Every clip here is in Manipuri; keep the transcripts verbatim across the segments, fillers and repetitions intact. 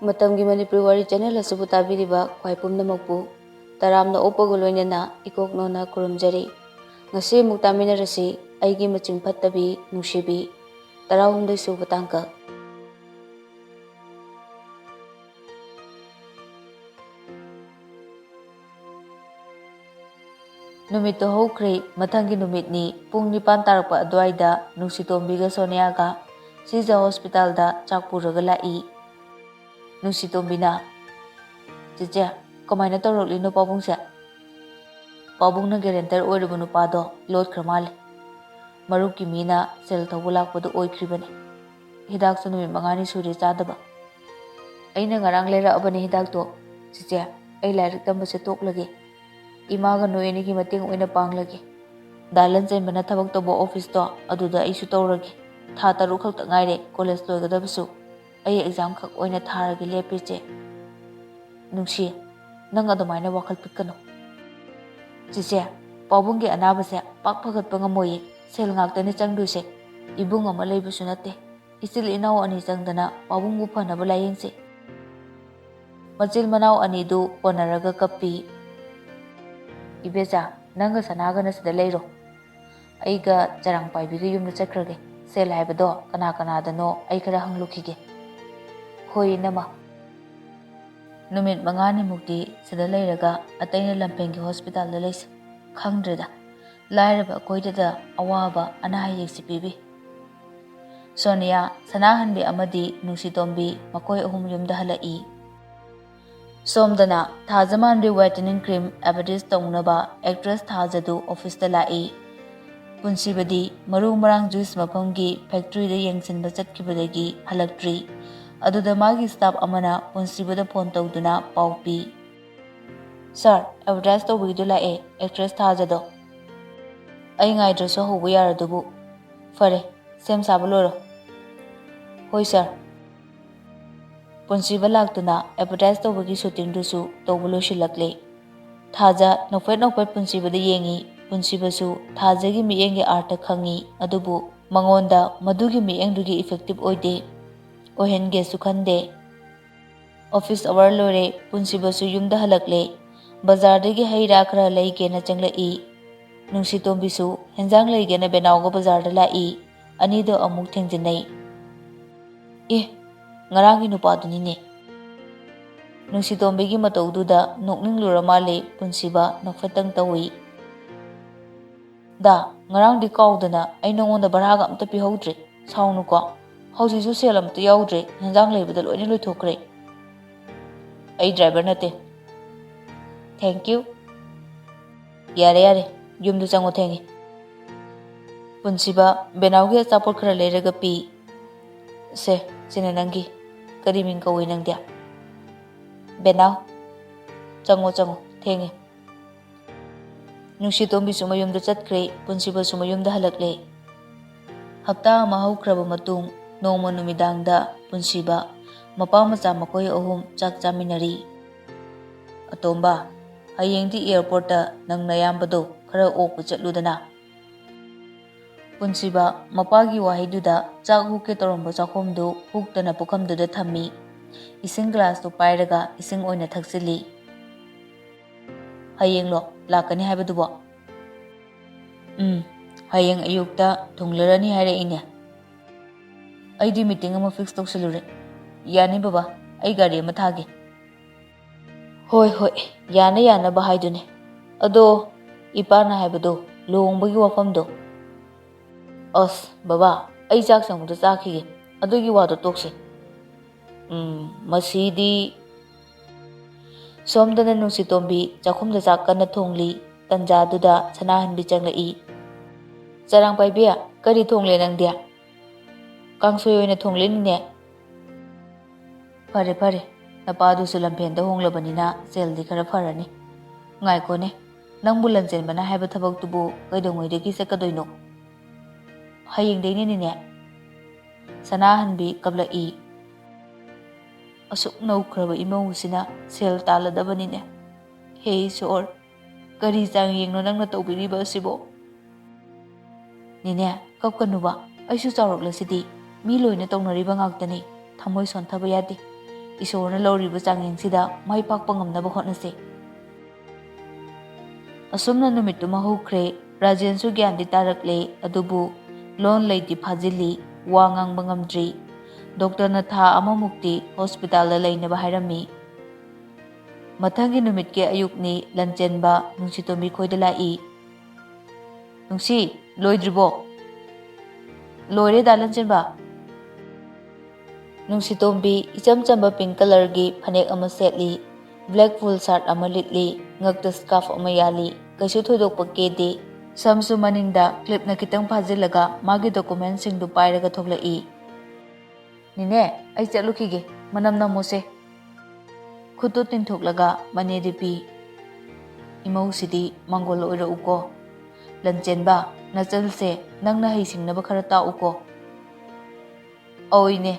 ꯃꯇꯝꯒꯤ ꯃꯅꯤꯄꯨꯔꯤ ꯋꯥꯔꯤ ꯆꯦꯅꯦꯜ ꯑꯁꯤꯕꯨ ꯇꯥꯕꯤꯔꯤꯕ ꯈ꯭ꯋꯥꯏ ꯄꯨꯝꯅꯃꯛꯄꯨ ꯇꯔꯥꯝꯅ ꯑꯣꯛꯄꯒ ꯂꯣꯏꯅꯅ ꯏꯀꯣꯛꯅꯣꯅ ꯈꯨꯔꯨꯝꯖꯔꯤ꯫ ꯉꯁꯤ ꯑꯃꯨꯛ ꯇꯥꯃꯤꯟꯅꯔꯁꯤ, ꯑꯩꯒꯤ ꯃꯆꯤꯡ ꯐꯠꯇꯕꯤ ꯅꯨꯡꯁꯤꯕꯤ, ꯇꯔꯥꯍꯨꯝꯗꯣꯏ ꯁꯨꯕ ꯇꯥꯡꯀꯛ꯫ ꯅꯨꯃꯤꯠꯇꯨ ꯍꯧꯈ꯭ꯔꯦ꯫ ꯃꯊꯪꯒꯤ ꯅꯨꯃꯤꯠꯅꯤ꯫ ꯄꯨꯡ ꯅꯤꯄꯥꯟ ꯇꯥꯔꯛꯄ ꯑꯗꯨꯋꯥꯏꯗ ꯅꯨꯡꯁꯤꯇꯣꯝꯕꯤꯒ ꯁꯣꯅꯤꯌꯥꯒ ꯁꯤꯖ ꯍꯣꯁꯄꯤꯇꯥꯜꯗ ꯆꯥꯛ ꯄꯨꯔꯒ ꯂꯥꯛꯏ꯫ ꯅꯨꯡꯁꯤꯇꯣꯝꯕꯤꯅ, "ꯆꯦꯆꯦ, ꯀꯃꯥꯏꯅ ꯇꯧꯔꯛꯂꯤꯅꯣ ꯄꯥꯕꯨꯡꯁꯦ?" ꯄꯥꯕꯨꯡꯅ ꯒꯦꯔꯦꯟꯇꯔ ꯑꯣꯏꯔꯤꯕ ꯅꯨꯄꯥꯗꯣ ꯂꯣꯠꯈ꯭ꯔ ꯃꯥꯜꯂꯦ꯫ ꯃꯔꯨꯞꯀꯤ ꯃꯤꯅ ꯁꯦꯜ ꯊꯧꯕ ꯂꯥꯛꯄꯗꯨ ꯑꯣꯏꯈ꯭ꯔꯤꯕꯅꯤ꯫ ꯍꯤꯗꯥꯛꯁꯨ ꯅꯨꯃꯤꯠ ꯃꯉꯥꯅꯤ ꯁꯨꯔꯦ ꯆꯥꯗꯕ꯫ ꯑꯩꯅ ꯉꯔꯥꯡ ꯂꯩꯔꯛꯑꯕꯅꯤ ꯍꯤꯗꯥꯛꯇꯣ꯫ "ꯆꯦꯆꯦ, ꯑꯩ ꯂꯥꯏꯔꯤꯛ ꯇꯝꯕꯁꯦ ꯇꯣꯛꯂꯒꯦ꯫ ꯏꯃꯥꯒ ꯅꯣꯏ ꯑꯅꯤꯒꯤ ꯃꯇꯦꯡ ꯑꯣꯏꯅ ꯄꯥꯡꯂꯒꯦ꯫ ꯗꯥ ꯂꯟꯆꯦꯟꯕꯅ ꯊꯕꯛ ꯇꯧꯕ ꯑꯣꯐꯤꯁꯇꯣ ꯑꯗꯨꯗ ꯑꯩꯁꯨ ꯇꯧꯔꯒꯦ꯫ ꯊꯥ ꯇꯔꯨꯛ ꯈꯛꯇ ꯉꯥꯏꯔꯦ ꯀꯣꯂꯦꯖ ꯂꯣꯏꯒꯗꯕꯁꯨ꯫ ꯑꯩ ꯑꯦꯛꯖꯥꯝ ꯈꯛ ꯑꯣꯏꯅ ꯊꯥꯔꯒꯦ ꯂꯦꯞꯄꯦ ꯆꯦ꯫" "ꯅꯨꯡꯁꯤ, ꯅꯪ ꯑꯗꯨꯃꯥꯏꯅ ꯋꯥꯈꯜ ꯄꯤꯛꯀꯅꯨ꯫ ꯆꯦꯆꯦ, ꯄꯥꯕꯨꯡꯒꯤ ꯑꯅꯥꯕꯁꯦ ꯄꯥꯛ ꯐꯒꯠꯄ ꯉꯝꯃꯣꯏꯌꯦ꯫ ꯁꯦꯜ ꯉꯥꯛꯇꯅꯦ ꯆꯪꯗꯣꯏꯁꯦ꯫ ꯏꯕꯨꯡ ꯑꯃ ꯂꯩꯕꯁꯨ ꯅꯠꯇꯦ꯫ ꯏꯆꯤꯜ ꯏꯅꯥꯎ ꯑꯅꯤ ꯆꯪꯗꯅ ꯄꯥꯕꯨꯡꯕꯨ ꯐꯅꯕ ꯂꯥꯌꯦꯡꯁꯤ꯫" ꯃꯆꯤꯜ ꯃꯅꯥꯎ ꯑꯅꯤꯗꯨ ꯀꯣꯟꯅꯔꯒ ꯀꯞꯄꯤ꯫ "ꯏꯕꯦꯆꯥ, ꯅꯪꯒ ꯁꯅꯥꯒꯅ ꯁꯤꯗ ꯂꯩꯔꯣ꯫ ꯑꯩꯒ ꯆꯔꯥꯡ ꯄꯥꯏꯕꯤꯒ ꯌꯨꯝꯗ ꯆꯠꯈ꯭ꯔꯒꯦ꯫ ꯁꯦꯜ ꯍꯥꯏꯕꯗꯣ ꯀꯅꯥ ꯀꯅꯥꯗꯅꯣ ꯑꯩ ꯈꯔ ꯍꯪꯂꯨꯈꯤꯒꯦ꯫" "ꯍꯣꯏ, ꯏꯅꯝꯃ꯫" ꯅꯨꯃꯤꯠ ꯃꯉꯥꯅꯤꯃꯨꯛꯇꯤ ꯁꯤꯗ ꯂꯩꯔꯒ ꯑꯇꯩꯅ ꯂꯝꯐꯦꯟꯒꯤ ꯍꯣꯁꯄꯤꯇꯥꯜꯗ ꯂꯩꯁꯤ꯫ ꯈꯪꯗ꯭ꯔꯦꯗ, ꯂꯥꯏꯔꯕ ꯑꯩꯈꯣꯏꯗꯗ ꯑꯋꯥꯕ ꯑꯅꯥ ꯑꯌꯦꯛꯁꯤ ꯄꯤꯕꯤ꯫ ꯁꯣꯅꯤꯌꯥ, ꯁꯅꯥꯍꯟꯕꯤ ꯑꯃꯗꯤ ꯅꯨꯡꯁꯤꯇꯣꯝꯕꯤ ꯃꯈꯣꯏ ꯑꯍꯨꯝ ꯌꯨꯝꯗ ꯍꯜꯂꯛꯏ꯫ ꯁꯣꯝꯗꯅ ꯊꯥꯖꯃꯥꯟꯕꯤ whitening cream advertise ꯇꯧꯅꯕ actress ꯊꯥꯖꯗꯨ ꯑꯣꯐꯤꯁꯇ ꯂꯥꯛꯏ꯫ ꯄꯨꯟꯁꯤꯕꯗꯤ ꯃꯔꯨ ꯃꯔꯥꯡ ꯖꯨꯏꯁ ꯃꯐꯝꯒꯤ ꯐꯦꯛꯇ꯭ꯔꯤꯗ ꯌꯦꯡꯁꯤꯟꯕ ꯆꯠꯈꯤꯕꯗꯒꯤ ꯍꯜꯂꯛꯇ꯭ꯔꯤ꯫ ꯑꯗꯨꯗ ꯃꯥꯒꯤ ꯁ꯭ꯇꯥꯞ ꯑꯃꯅ ꯄꯨꯟꯁꯤꯕꯗ ꯐꯣꯟ ꯇꯧꯗꯨꯅ ꯄꯥꯎ ꯄꯤ꯫ "ꯁꯥꯔ, ꯑꯦꯗꯚꯔꯇꯥꯏꯁ ꯇꯧꯕꯒꯤꯗꯨ ꯂꯥꯛꯑꯦ, ꯑꯦꯛꯇ꯭ꯔꯦꯁ ꯊꯥꯖꯗꯣ꯫ ꯑꯩ ꯉꯥꯏꯗ꯭ꯔꯁꯨ ꯍꯧꯕ ꯌꯥꯔꯗꯨꯕꯨ꯫ ꯐꯔꯦ, ꯁꯦꯝ ꯁꯥꯕ ꯂꯣꯏꯔꯣ꯫" "ꯍꯣꯏ ꯁꯥꯔ꯫" ꯄꯨꯟꯁꯤꯕ ꯂꯥꯛꯇꯨꯅ ꯑꯦꯗꯚꯔꯇꯥꯏꯁ ꯇꯧꯕꯒꯤ ꯁꯨꯇꯤꯡꯗꯨꯁꯨ ꯇꯧꯕ ꯂꯣꯏꯁꯤꯜꯂꯛꯂꯦ꯫ ꯊꯥꯖ ꯅꯣꯛꯐꯦꯠ ꯅꯣꯛꯐꯦꯠ ꯄꯨꯟꯁꯤꯕꯗ ꯌꯦꯡꯉꯤ꯫ ꯄꯨꯟꯁꯤꯕꯁꯨ ꯊꯥꯖꯒꯤ ꯃꯤꯠꯌꯦꯡꯒꯤ ꯑꯥꯔꯊ ꯈꯪꯉꯤ, ꯑꯗꯨꯕꯨ ꯃꯉꯣꯟꯗ ꯃꯗꯨꯒꯤ ꯃꯤꯠꯌꯦꯡꯗꯨꯒꯤ ꯏꯐꯦꯛꯇꯤꯚ ꯑꯣꯏꯗꯦ꯫ ꯑꯣꯏꯍꯟꯒꯦꯁꯨ ꯈꯟꯗꯦ꯫ ꯑꯣꯐꯤꯁ ꯑꯋꯥꯔ ꯂꯣꯏꯔꯦ, ꯄꯨꯟꯁꯤꯕꯁꯨ ꯌꯨꯝꯗ ꯍꯜꯂꯛꯂꯦ꯫ ꯕꯖꯥꯔꯗꯒꯤ ꯍꯩ ꯔꯥ ꯈꯔ ꯂꯩꯒꯦꯅ ꯆꯪꯂꯛꯏ꯫ ꯅꯨꯡꯁꯤꯇꯣꯝꯕꯤꯁꯨ ꯍꯦꯟꯖꯥꯡ ꯂꯩꯒꯦꯅ ꯕꯦꯅꯥꯎꯒ ꯕꯖꯥꯔꯗ ꯂꯥꯛꯏ꯫ ꯑꯅꯤꯗꯣ ꯑꯃꯨꯛ ꯊꯦꯡꯖꯤꯟꯅꯩ꯫ "ꯑꯦ, ꯉꯔꯥꯡꯒꯤ ꯅꯨꯄꯥꯗꯨꯅꯤꯅꯦ!" ꯅꯨꯡꯁꯤꯇꯣꯝꯕꯤꯒꯤ ꯃꯇꯧꯗꯨꯗ ꯅꯣꯛꯅꯤꯡꯂꯨꯔ ꯃꯥꯜꯂꯦ ꯄꯨꯟꯁꯤꯕ, ꯅꯣꯛꯐꯦꯠꯇꯪ ꯇꯧꯏ꯫ "ꯗꯥ, ꯉꯔꯥꯡꯗꯤ ꯀꯥꯎꯗꯅ ꯑꯩ ꯅꯉꯣꯟꯗ ꯚꯔꯥꯒ ꯑꯝꯇ ꯄꯤꯍꯧꯗ꯭ꯔꯦ꯫ ꯁꯥꯎꯅꯨꯀꯣ꯫ ꯍꯧꯖꯤꯛꯁꯨ ꯁꯦꯜ ꯑꯝꯇ ꯌꯥꯎꯗ꯭ꯔꯦ, ꯍꯦꯟꯖꯥꯡ ꯂꯩꯕꯗ ꯂꯣꯏꯅ ꯂꯣꯏꯊꯣꯛꯈ꯭ꯔꯦ꯫ ꯑꯩ ꯗ꯭ꯔꯥꯏꯚꯔ ꯅꯠꯇꯦ꯫ Thank you꯫ ꯌꯥꯔꯦ, ꯌꯥꯔꯦ, ꯌꯨꯝꯗ ꯆꯪꯉꯣ, ꯊꯦꯡꯉꯦ꯫" ꯄꯨꯟꯁꯤꯕ, ꯕꯦꯅꯥꯎꯒꯤ ꯑꯆꯥꯄꯣꯠ ꯈꯔ ꯂꯩꯔꯒ ꯄꯤ꯫ "ꯁꯦ, ꯁꯤꯅ ꯅꯪꯒꯤ꯫ ꯀꯔꯤ ꯃꯤꯡ ꯀꯧꯏ ꯅꯪꯗꯤ?" "ꯕꯦꯅꯥꯎ꯫" "ꯆꯪꯉꯣ, ꯆꯪꯉꯣ, ꯊꯦꯡꯉꯦ꯫" ꯅꯨꯡꯁꯤꯇꯣꯝꯕꯤꯁꯨ ꯃꯌꯨꯝꯗ ꯆꯠꯈ꯭ꯔꯦ, ꯄꯨꯟꯁꯤꯕꯁꯨ ꯃꯌꯨꯝꯗ ꯍꯜꯂꯛꯂꯦ꯫ ꯍꯞꯇꯥ ꯑꯃ ꯍꯧꯈ꯭ꯔꯕ ꯃꯇꯨꯡ, ꯅꯣꯡꯃ ꯅꯨꯃꯤꯗꯥꯡꯗ ꯄꯨꯟꯁꯤꯕ, ꯃꯄꯥ ꯃꯆꯥ ꯃꯈꯣꯏ ꯑꯍꯨꯝ ꯆꯥꯛ ꯆꯥꯃꯤꯟꯅꯔꯤ꯫ "ꯑꯇꯣꯝꯕ, ꯍꯌꯦꯡꯗꯤ ꯑꯦꯌꯔꯄꯣꯔꯠꯇ ꯅꯪ ꯅꯌꯥꯝꯕꯗꯣ ꯈꯔ ꯑꯣꯛꯄ ꯆꯠꯂꯨꯗꯅ꯫" ꯄꯨꯟꯁꯤꯕ, ꯃꯄꯥꯒꯤ ꯋꯥꯍꯩꯗꯨꯗ ꯆꯥꯛ ꯍꯨꯛꯀꯦ ꯇꯧꯔꯝꯕ ꯆꯥꯛꯈꯣꯝꯗꯨ ꯍꯨꯛꯇꯅ ꯄꯨꯈꯝꯗꯨꯗ ꯊꯝꯃꯤ꯫ ꯏꯁꯤꯡ ꯒ꯭ꯂꯥꯁꯇꯨ ꯄꯥꯏꯔꯒ ꯏꯁꯤꯡ ꯑꯣꯏꯅ ꯊꯛꯆꯤꯜꯂꯤ꯫ "ꯍꯌꯦꯡꯂꯣ ꯂꯥꯛꯀꯅꯤ ꯍꯥꯏꯕꯗꯨꯕꯣ?" "ꯎꯝ, ꯍꯌꯦꯡ ꯑꯌꯨꯛꯇ ꯊꯨꯡꯂꯔꯅꯤ ꯍꯥꯏꯔꯛꯏꯅꯦ꯫ ꯑꯩꯗꯤ ꯃꯤꯇꯤꯡ ꯑꯃ ꯐꯤꯛꯁ ꯇꯧꯁꯤꯜꯂꯨꯔꯦ꯫ ꯌꯥꯅꯤ ꯕꯕꯥ, ꯑꯩ ꯒꯥꯔꯤ ꯑꯃ ꯊꯥꯒꯦ꯫" "ꯍꯣꯏ, ꯍꯣꯏ, ꯌꯥꯅ ꯌꯥꯅꯕ ꯍꯥꯏꯗꯨꯅꯦ꯫ ꯑꯗꯣ ꯏꯄꯥꯅ ꯍꯥꯏꯕꯗꯣ, ꯂꯨꯍꯣꯡꯕꯒꯤ ꯋꯥꯐꯝꯗꯣ?" "ꯑꯁ ꯕꯕꯥ, ꯑꯩ ꯆꯥꯛꯁꯦ ꯑꯃꯨꯛꯇ ꯆꯥꯈꯤꯒꯦ, ꯑꯗꯨꯒꯤ ꯋꯥꯗꯣ ꯇꯣꯛꯁꯦ꯫" "ꯎꯝ, ꯃꯁꯤꯗꯤ꯫" ꯁꯣꯝꯗꯅ ꯅꯨꯡꯁꯤꯇꯣꯝꯕꯤ ꯆꯥꯛꯈꯨꯝꯗ ꯆꯥꯛ ꯀꯟꯅ ꯊꯣꯡꯂꯤ꯫ ꯇꯟꯖꯥꯗꯨꯗ ꯁꯅꯥꯍꯟꯕꯤ ꯆꯪꯂꯛꯏ꯫ "ꯆꯔꯥꯡ ꯄꯥꯏꯕꯤ, ꯀꯔꯤ ꯊꯣꯡꯂꯦ ꯅꯪꯗꯤ?" "ꯀꯥꯡꯁꯣꯏ ꯑꯣꯏꯅ ꯊꯣꯡꯂꯦ ꯅꯤꯅꯦ꯫" "ꯐꯔꯦ, ꯐꯔꯦ, ꯅꯄꯥꯗꯨꯁꯨ ꯂꯝꯐꯦꯟꯗ ꯍꯣꯡꯂꯕꯅꯤꯅ ꯁꯦꯜꯗꯤ ꯈꯔ ꯐꯔꯅꯤ꯫ ꯉꯥꯏꯈꯣꯅꯦ, ꯅꯪꯕꯨ ꯂꯟꯆꯦꯟꯕꯅ ꯍꯥꯏꯕ ꯊꯕꯛꯇꯨꯕꯨ ꯀꯩꯗꯧꯉꯩꯗꯒꯤ ꯆꯠꯀꯗꯣꯏꯅꯣ?" "ꯍꯌꯦꯡꯗꯩꯅꯦ ꯅꯤꯅꯦ꯫" ꯁꯅꯥꯍꯟꯕꯤ ꯀꯞꯂꯛꯏ꯫ "ꯑꯁꯨꯛ ꯅꯧꯈ꯭ꯔꯕ ꯏꯃꯧꯁꯤꯅ ꯁꯦꯜ ꯇꯥꯜꯂꯗꯕꯅꯤꯅꯦ꯫ ꯍꯦ ꯏꯁꯣꯔ, ꯀꯔꯤ ꯆꯥꯡꯌꯦꯡꯅꯣ ꯅꯪꯅ ꯇꯧꯕꯤꯔꯤꯕ ꯑꯁꯤꯕꯣ?" "ꯅꯦꯅꯦ, ꯀꯞꯀꯅꯨꯕ, ꯑꯩꯁꯨ ꯆꯥꯎꯔꯛꯂꯁꯤꯗꯤ꯫ ꯃꯤ ꯂꯣꯏꯅ ꯇꯧꯅꯔꯤꯕ ꯉꯥꯛꯇꯅꯤ, ꯊꯃꯣꯏ ꯁꯣꯟꯊꯕ ꯌꯥꯗꯦ꯫" ꯏꯁꯣꯔꯅ ꯂꯧꯔꯤꯕ ꯆꯥꯡꯌꯦꯡꯁꯤꯗ ꯃꯥꯏ ꯄꯥꯛꯄ ꯉꯝꯅꯕ ꯍꯣꯠꯅꯁꯤ꯫ ꯑꯁꯨꯝꯅ ꯅꯨꯃꯤꯠꯇꯨꯃ ꯍꯧꯈ꯭ꯔꯦ꯫ ꯔꯥꯖꯦꯟꯁꯨ ꯒ꯭ꯌꯥꯟꯗꯤ ꯇꯥꯔꯛꯂꯦ, ꯑꯗꯨꯕꯨ ꯂꯣꯟ ꯂꯩꯗꯤ ꯐꯥꯖꯤꯜꯂꯤ, ꯋꯥ ꯉꯥꯡꯕ ꯉꯝꯗ꯭ꯔꯤ꯫ ꯗꯣꯛꯇꯔꯅ ꯊꯥ ꯑꯃꯃꯨꯛꯇꯤ ꯍꯣꯁꯄꯤꯇꯥꯜꯗ ꯂꯩꯅꯕ ꯍꯥꯏꯔꯝꯃꯤ꯫ ꯃꯊꯪꯒꯤ ꯅꯨꯃꯤꯠꯀꯤ ꯑꯌꯨꯛꯅꯤ꯫ ꯂꯟꯆꯦꯟꯕ ꯅꯨꯡꯁꯤꯇꯣꯝꯕꯤ ꯈꯣꯏꯗ ꯂꯥꯛꯏ꯫ "ꯅꯨꯡꯁꯤ, ꯂꯣꯏꯗ꯭ꯔꯤꯕꯣ?" "ꯂꯣꯏꯔꯦ, ꯗꯥ ꯂꯟꯆꯦꯟꯕ꯫" ꯅꯨꯡꯁꯤꯇꯣꯝꯕꯤ ꯏꯆꯝ ꯆꯝꯕ ꯄꯤꯡ ꯀꯂꯔꯒꯤ ꯐꯅꯦꯛ ꯑꯃ ꯁꯦꯠꯂꯤ, ꯕ꯭ꯂꯦꯛ ꯐꯨꯜ ꯁꯥꯔꯠ ꯑꯃ ꯂꯤꯠꯂꯤ, ꯉꯛꯇ ꯁ꯭ꯀꯥꯔꯐ ꯑꯃ ꯌꯥꯜꯂꯤ, ꯀꯩꯁꯨ ꯊꯣꯏꯗꯣꯛꯄ ꯀꯦꯗꯦ꯫ ꯁꯝꯁꯨ ꯃꯅꯤꯡꯗ ꯀ꯭ꯂꯤꯞꯅ ꯈꯤꯇꯪ ꯐꯥꯖꯤꯜꯂꯒ ꯃꯥꯒꯤ ꯗꯣꯀꯨꯃꯦꯟꯁꯤꯡꯗꯨ ꯄꯥꯏꯔꯒ ꯊꯣꯛꯂꯛꯏ꯫ "ꯅꯦꯅꯦ, ꯑꯩ ꯆꯠꯂꯨꯈꯤꯒꯦ, ꯃꯅꯝ ꯅꯝꯃꯣꯁꯦ꯫" ꯈꯨꯠꯇꯨ ꯇꯤꯡꯊꯣꯛꯂꯒ ꯃꯅꯦꯗꯤ ꯄꯤ꯫ "ꯏꯃꯧꯁꯤꯗꯤ ꯃꯪꯒꯣꯜ ꯑꯣꯏꯔꯛꯎꯀꯣ꯫ ꯂꯟꯆꯦꯟꯕ, ꯅꯆꯜꯁꯦ ꯅꯪꯅ ꯍꯩꯁꯤꯡꯅꯕ ꯈꯔ ꯇꯥꯛꯎꯀꯣ꯫" "ꯑꯧ ꯏꯅꯦ꯫"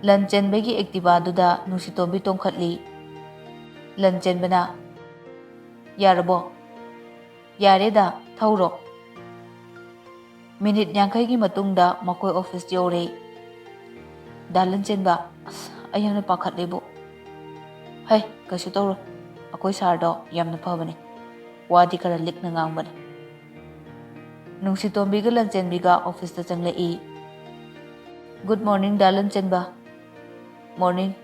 ꯂꯟꯆꯦꯟꯕꯒꯤ ꯑꯦꯛꯇꯤꯚꯥꯗꯨꯗ ꯅꯨꯡꯁꯤꯇꯣꯝꯕꯤ ꯇꯣꯡꯈꯠꯂꯤ꯫ ꯂꯟꯆꯦꯟꯕꯅ, "ꯌꯥꯔꯕꯣ?" "ꯌꯥꯔꯦꯗ, ꯊꯧꯔꯣ꯫" ꯃꯤꯅꯤꯠ ꯌꯥꯡꯈꯩꯒꯤ ꯃꯇꯨꯡꯗ ꯃꯈꯣꯏ ꯑꯣꯐꯤꯁ ꯌꯧꯔꯦ꯫ ꯗꯥ ꯂꯟꯆꯦꯟꯕ, "ꯑꯁ, ꯑꯩ ꯌꯥꯝꯅ ꯄꯥꯈꯠꯂꯦꯕꯨ꯫" "ꯍꯩ, ꯀꯩꯁꯨ ꯇꯧꯔꯣꯏ꯫ ꯑꯩꯈꯣꯏ ꯁꯥꯔꯗꯣ ꯌꯥꯝꯅ ꯐꯕꯅꯤ꯫ ꯋꯥꯗꯤ ꯈꯔ ꯂꯤꯛꯅ ꯉꯥꯡꯕꯅꯤ꯫" ꯅꯨꯡꯁꯤꯇꯣꯝꯕꯤꯒ ꯂꯟꯆꯦꯟꯕꯤꯒ ꯑꯣꯐꯤꯁꯇ ꯆꯪꯂꯛꯏ꯫ "Good morning, ꯗꯥ ꯂꯟꯆꯦꯟꯕ꯫" "Morning꯫"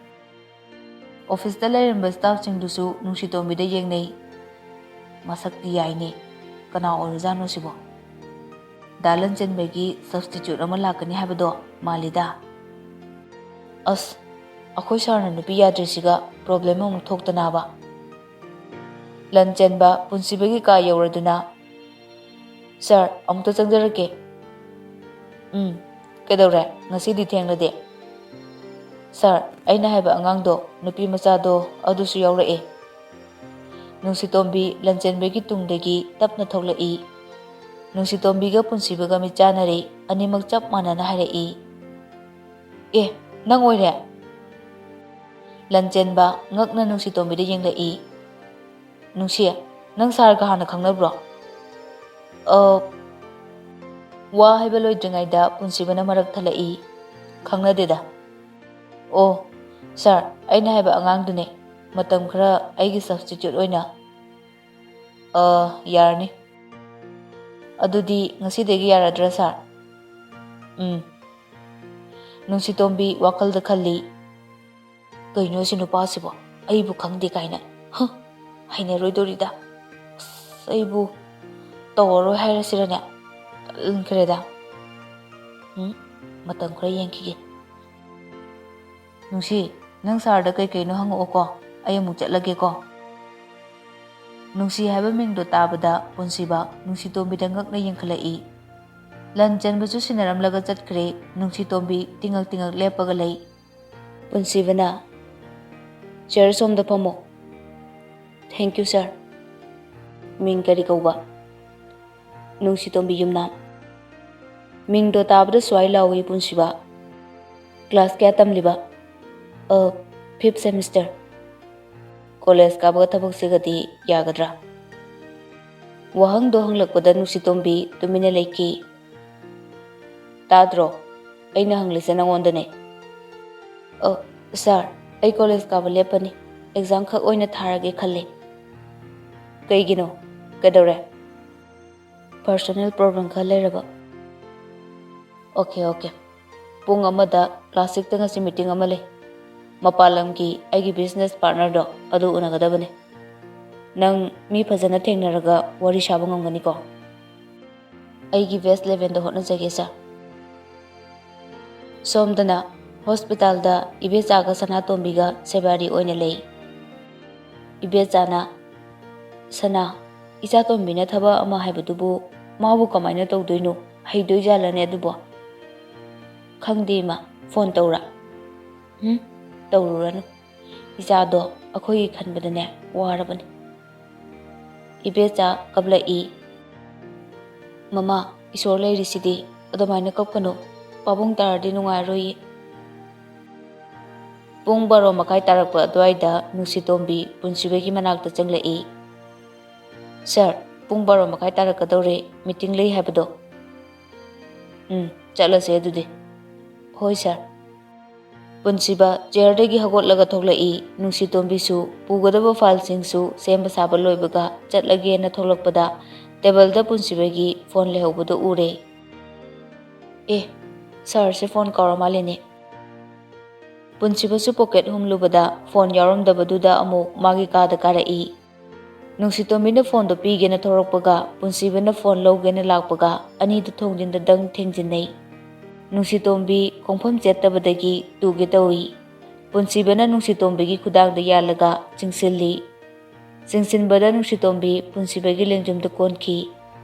ꯑꯣꯐꯤꯁꯇ ꯂꯩꯔꯝꯕ ꯁ꯭ꯇꯥꯐꯁꯤꯡꯗꯨꯁꯨ ꯅꯨꯡꯁꯤꯇꯣꯝꯕꯤꯗ ꯌꯦꯡꯅꯩ꯫ "ꯃꯁꯛꯇꯤ ꯌꯥꯏꯅꯦ꯫ ꯀꯅꯥ ꯑꯣꯏꯔꯖꯥꯠꯅꯣ ꯁꯤꯕꯣ? ꯗꯥ ꯂꯟꯆꯦꯟꯕꯒꯤ ꯁꯕꯁꯇꯤꯆ꯭ꯌꯨꯠ ꯑꯃ ꯂꯥꯛꯀꯅꯤ ꯍꯥꯏꯕꯗꯣ ꯃꯥꯜꯂꯤꯗ꯫ ꯑꯁ, ꯑꯩꯈꯣꯏ ꯁꯥꯔꯅ ꯅꯨꯄꯤ ꯌꯥꯗ꯭ꯔꯤꯁꯤꯒ ꯄ꯭ꯔꯣꯕ꯭ꯂꯦꯝ ꯑꯃꯨꯛ ꯊꯣꯛꯇꯅꯕ꯫" ꯂꯟꯆꯦꯟꯕ ꯄꯨꯟꯁꯤꯕꯒꯤ ꯀꯥ ꯌꯧꯔꯗꯨꯅ, "ꯁꯥꯔ, ꯑꯃꯨꯛꯇ ꯆꯪꯖꯔꯛꯀꯦ꯫" "ꯎꯝ, ꯀꯩꯗꯧꯔꯦ? ꯉꯁꯤꯗꯤ ꯊꯦꯡꯂꯗꯤ?" "ꯁꯥꯔ, ꯑꯩꯅ ꯍꯥꯏꯕ ꯑꯉꯥꯡꯗꯣ, ꯅꯨꯄꯤ ꯃꯆꯥꯗꯣ, ꯑꯗꯨꯁꯨ ꯌꯥꯎꯔꯛꯑꯦ꯫" ꯅꯨꯡꯁꯤꯇꯣꯝꯕꯤ ꯂꯟꯆꯦꯟꯕꯒꯤ ꯇꯨꯡꯗꯒꯤ ꯇꯞꯅ ꯊꯣꯛꯂꯛꯏ꯫ ꯅꯨꯡꯁꯤꯇꯣꯝꯕꯤꯒ ꯄꯨꯟꯁꯤꯕꯒ ꯃꯤꯠ ꯆꯥꯟꯅꯔꯦ꯫ ꯑꯅꯤꯃꯛ ꯆꯞ ꯃꯥꯟꯅꯅ ꯍꯥꯏꯔꯛꯏ꯫ "ꯑꯦ, ꯅꯪ ꯑꯣꯏꯔꯦ?" ꯂꯟꯆꯦꯟꯕ ꯉꯛꯅ ꯅꯨꯡꯁꯤꯇꯣꯝꯕꯤꯗ ꯌꯦꯡꯂꯛꯏ꯫ "ꯅꯨꯡꯁꯤ, ꯅꯪ ꯁꯥꯔꯒ ꯍꯥꯟꯅ ꯈꯪꯅꯕ꯭ꯔꯣ?" "ꯑ," ꯋꯥ ꯍꯥꯏꯕ ꯂꯣꯏꯗ꯭ꯔꯤꯉꯩꯗ ꯄꯨꯟꯁꯤꯕꯅ ꯃꯔꯛ ꯊꯠꯂꯛꯏ꯫ "ꯈꯪꯅꯗꯦꯗ꯫" "ꯑꯣ, ꯁꯥꯔ, ꯑꯩꯅ ꯍꯥꯏꯕ ꯑꯉꯥꯡꯗꯨꯅꯦ꯫ ꯃꯇꯝ ꯈꯔ ꯑꯩꯒꯤ ꯁꯕꯁꯇꯤꯇ꯭ꯌꯨꯠ ꯑꯣꯏꯅ꯫ ꯑ, ꯌꯥꯔꯅꯤ꯫ ꯑꯗꯨꯗꯤ ꯉꯁꯤꯗꯒꯤ ꯌꯥꯔꯗ꯭ꯔꯥ, ꯁꯥꯔ? ꯎꯝ꯫ ꯅꯨꯡꯁꯤꯇꯣꯝꯕꯤ ꯋꯥꯈꯜꯗ ꯈꯜꯂꯤ, "ꯀꯩꯅꯣ ꯁꯤ ꯅꯨꯄꯥꯁꯤꯕꯣ? ꯑꯩꯕꯨ ꯈꯪꯗꯦ ꯀꯥꯏꯅ꯫ ꯍ, ꯍꯩꯅꯔꯣꯏꯗꯣꯔꯤꯗ꯫ ꯑꯁ, ꯑꯩꯕꯨ ꯇꯧꯔꯔꯣꯏ ꯍꯥꯏꯔꯁꯤꯔꯅꯦ? ꯇꯟꯈ꯭ꯔꯦꯗ꯫ ꯎꯝ, ꯃꯇꯝ ꯈꯔ ꯌꯦꯡꯈꯤꯒꯦ꯫ ꯅꯨꯡꯁꯤ, ꯅꯪ ꯁꯥꯔꯗ ꯀꯩ ꯀꯩꯅꯣ ꯍꯪꯉꯛꯑꯣꯀꯣ, ꯑꯩ ꯑꯃꯨꯛ ꯆꯠꯂꯒꯦꯀꯣ꯫" ꯅꯨꯡꯁꯤ ꯍꯥꯏꯕ ꯃꯤꯡꯗꯣ ꯇꯥꯕꯗ ꯄꯨꯟꯁꯤꯕ ꯅꯨꯡꯁꯤꯇꯣꯝꯕꯤꯗ ꯉꯛꯅ ꯌꯦꯡꯈꯠꯂꯛꯏ꯫ ꯂꯟ ꯆꯦꯟꯕꯁꯨ ꯁꯤꯟꯅꯔꯝꯂꯒ ꯆꯠꯈ꯭ꯔꯦ꯫ ꯅꯨꯡꯁꯤꯇꯣꯝꯕꯤ ꯇꯤꯡꯉꯛ ꯇꯤꯡꯉꯛ ꯂꯦꯞꯄꯒ ꯂꯩ꯫ ꯄꯨꯟꯁꯤꯕꯅ, "ꯆꯤꯌꯔ ꯁꯣꯝꯗ ꯐꯝꯃꯣ꯫" "Thank you, sir꯫" "ꯃꯤꯡ ꯀꯔꯤ ꯀꯧꯕ?" "ꯅꯨꯡꯁꯤꯇꯣꯝꯕꯤ ꯌꯨꯝꯅꯥꯝ꯫" ꯃꯤꯡꯗꯣ ꯇꯥꯕꯗ ꯁ꯭ꯋꯥꯏ ꯂꯥꯎꯏ ꯄꯨꯟꯁꯤꯕ꯫ "ꯀ꯭ꯂꯥꯁ ꯀꯌꯥ ꯇꯝꯂꯤꯕ?" "ꯑ, fifth semester꯫" "ꯀꯣꯂꯦꯖ ꯀꯥꯕꯒ ꯊꯕꯛꯁꯤꯒꯗꯤ ꯌꯥꯒꯗ꯭ꯔꯥ?" ꯋꯥꯍꯪꯗꯣ ꯍꯪꯂꯛꯄꯗ ꯅꯨꯡꯁꯤꯇꯣꯝꯕꯤ ꯇꯨꯃꯤꯟꯅ ꯂꯩꯈꯤ꯫ "ꯇꯥꯗ꯭ꯔꯣ? ꯑꯩꯅ ꯍꯪꯂꯤꯁꯦ ꯅꯪꯉꯣꯟꯗꯅꯦ꯫" "ꯑ, ꯁꯥꯔ, ꯑꯩ ꯀꯣꯂꯦꯖ ꯀꯥꯕ ꯂꯦꯞꯄꯅꯤ꯫ ꯑꯦꯛꯖꯥꯝ ꯈꯛ ꯑꯣꯏꯅ ꯊꯥꯔꯒꯦ ꯈꯜꯂꯦ꯫" "ꯀꯩꯒꯤꯅꯣ? ꯀꯩꯗꯧꯔꯦ?" "ꯄꯔꯁꯣꯅꯦꯜ ꯄ꯭ꯔꯣꯕ꯭ꯂꯦꯝ ꯈꯔ ꯂꯩꯔꯕ꯫" "Okay, okay. ꯄꯨꯡ ꯑꯃꯗ ꯀ꯭ꯂꯥꯁ ꯁꯤꯛꯁꯇ ꯉꯁꯤ ꯃꯤꯇꯤꯡ ꯑꯃ ꯂꯩ꯫ ꯃꯄꯥꯟ ꯂꯝꯒꯤ ꯑꯩꯒꯤ ꯕꯤꯖꯤꯅꯦꯁ ꯄꯥꯔꯠꯅꯔꯗꯣ ꯑꯗꯨ ꯎꯅꯒꯗꯕꯅꯤ꯫ ꯅꯪ ꯃꯤ ꯐꯖꯅ ꯊꯦꯡꯅꯔꯒ ꯋꯥꯔꯤ ꯁꯥꯕ ꯉꯝꯒꯅꯤꯀꯣ?" "ꯑꯩꯒꯤ ꯕꯦꯁ ꯂꯦꯚꯦꯜꯗ ꯍꯣꯠꯅꯖꯒꯦ, ꯁꯥꯔ꯫" ꯁꯣꯝꯗꯅ ꯍꯣꯁꯄꯤꯇꯥꯜꯗ ꯏꯕꯦꯆꯥꯒ ꯁꯅꯥꯇꯣꯝꯕꯤꯒ ꯁꯦꯕꯥꯔꯤ ꯑꯣꯏꯅ ꯂꯩ꯫ ꯏꯕꯦꯆꯥꯅ, "ꯁꯅꯥ, ꯏꯆꯥꯇꯣꯝꯕꯤꯅ ꯊꯕꯛ ꯑꯃ ꯍꯥꯏꯕꯗꯨꯕꯨ ꯃꯥꯕꯨ ꯀꯃꯥꯏꯅ ꯇꯧꯗꯣꯏꯅꯣ? ꯍꯩꯗꯣꯏꯖꯥꯠꯂꯅꯦ ꯑꯗꯨꯕꯣ?" "ꯈꯪꯗꯦ, ꯏꯃꯥ꯫ ꯐꯣꯟ ꯇꯧꯔꯥ?" "ꯎꯝ, ꯇꯧꯔꯨꯔꯅꯨ꯫ ꯏꯆꯥꯗꯣ ꯑꯩꯈꯣꯏꯒꯤ ꯈꯟꯕꯗꯅꯦ ꯋꯥꯔꯕꯅꯤ꯫" ꯏꯕꯦꯆꯥ ꯀꯞꯂꯛꯏ꯫ "ꯃꯃꯥ, ꯏꯁꯣꯔ ꯂꯩꯔꯤꯁꯤꯗꯤ, ꯑꯗꯨꯃꯥꯏꯅ ꯀꯞꯀꯅꯨ꯫ ꯄꯥꯕꯨꯡ ꯇꯥꯔꯗꯤ ꯅꯨꯡꯉꯥꯏꯔꯣꯏꯌꯦ꯫" ꯄꯨꯡ ꯕꯥꯔꯣ ꯃꯈꯥꯏ ꯇꯥꯔꯛꯄ ꯑꯗꯨꯋꯥꯏꯗ ꯅꯨꯡꯁꯤꯇꯣꯝꯕꯤ ꯄꯨꯟꯁꯤꯕꯒꯤ ꯃꯅꯥꯛꯇ ꯆꯪꯂꯛꯏ꯫ "ꯁꯥꯔ, ꯄꯨꯡ ꯕꯥꯔꯣ ꯃꯈꯥꯏ ꯇꯥꯔꯛꯀꯗꯧꯔꯦ, ꯃꯤꯇꯤꯡ ꯂꯩ ꯍꯥꯏꯕꯗꯣ꯫" "ꯎꯝ, ꯆꯠꯂꯁꯦ ꯑꯗꯨꯗꯤ꯫" "ꯍꯣꯏ, ꯁꯥꯔ꯫" ꯄꯨꯟꯁꯤꯕ ꯆꯤꯌꯔꯗꯒꯤ ꯍꯧꯒꯠꯂꯒ ꯊꯣꯛꯂꯛꯏ꯫ ꯅꯨꯡꯁꯤꯇꯣꯝꯕꯤꯁꯨ ꯄꯨꯒꯗꯕ ꯐꯥꯏꯜꯁꯤꯡꯁꯨ ꯁꯦꯝꯕ ꯁꯥꯕ ꯂꯣꯏꯕꯒ ꯆꯠꯂꯒꯦꯅ ꯊꯣꯛꯂꯛꯄꯗ, ꯇꯦꯕꯜꯗ ꯄꯨꯟꯁꯤꯕꯒꯤ ꯐꯣꯟ ꯂꯩꯍꯧꯕꯗꯨ ꯎꯔꯦ꯫ "ꯑꯦ, ꯁꯥꯔꯁꯦ ꯐꯣꯟ ꯀꯥꯎꯔ ꯃꯥꯜꯂꯦꯅꯦ꯫" ꯄꯨꯟꯁꯤꯕꯁꯨ ꯄꯣꯀꯦꯠ ꯍꯨꯝꯂꯨꯕꯗ ꯐꯣꯟ ꯌꯥꯎꯔꯝꯗꯕꯗꯨꯗ ꯑꯃꯨꯛ ꯃꯥꯒꯤ ꯀꯥꯗ ꯀꯥꯔꯛꯏ꯫ ꯅꯨꯡꯁꯤꯇꯣꯝꯕꯤꯅ ꯐꯣꯟꯗꯣ ꯄꯤꯒꯦꯅ ꯊꯣꯔꯛꯄꯒ, ꯄꯨꯟꯁꯤꯕꯅ ꯐꯣꯟ ꯂꯧꯒꯦꯅ ꯂꯥꯛꯄꯒ, ꯑꯅꯤꯗꯨ ꯊꯣꯡꯖꯤꯟꯗ ꯗꯪ ꯊꯦꯡꯖꯤꯟꯅꯩ꯫ ꯅꯨꯡꯁꯤꯇꯣꯝꯕꯤ ꯈꯣꯡꯐꯝ ꯆꯦꯠꯇꯕꯗꯒꯤ ꯇꯨꯒꯦ ꯇꯧꯏ꯫ ꯄꯨꯟꯁꯤꯕꯅ ꯅꯨꯡꯁꯤꯇꯣꯝꯕꯤꯒꯤ ꯈꯨꯗꯥꯡꯗ ꯌꯥꯜꯂꯒ ꯆꯤꯡꯁꯤꯜꯂꯤ꯫ ꯆꯤꯡꯁꯤꯟꯕꯗ ꯅꯨꯡꯁꯤꯇꯣꯝꯕꯤ ꯄꯨꯟꯁꯤꯕꯒꯤ ꯂꯦꯡꯖꯨꯝꯗ ꯀꯣꯟꯈꯤ꯫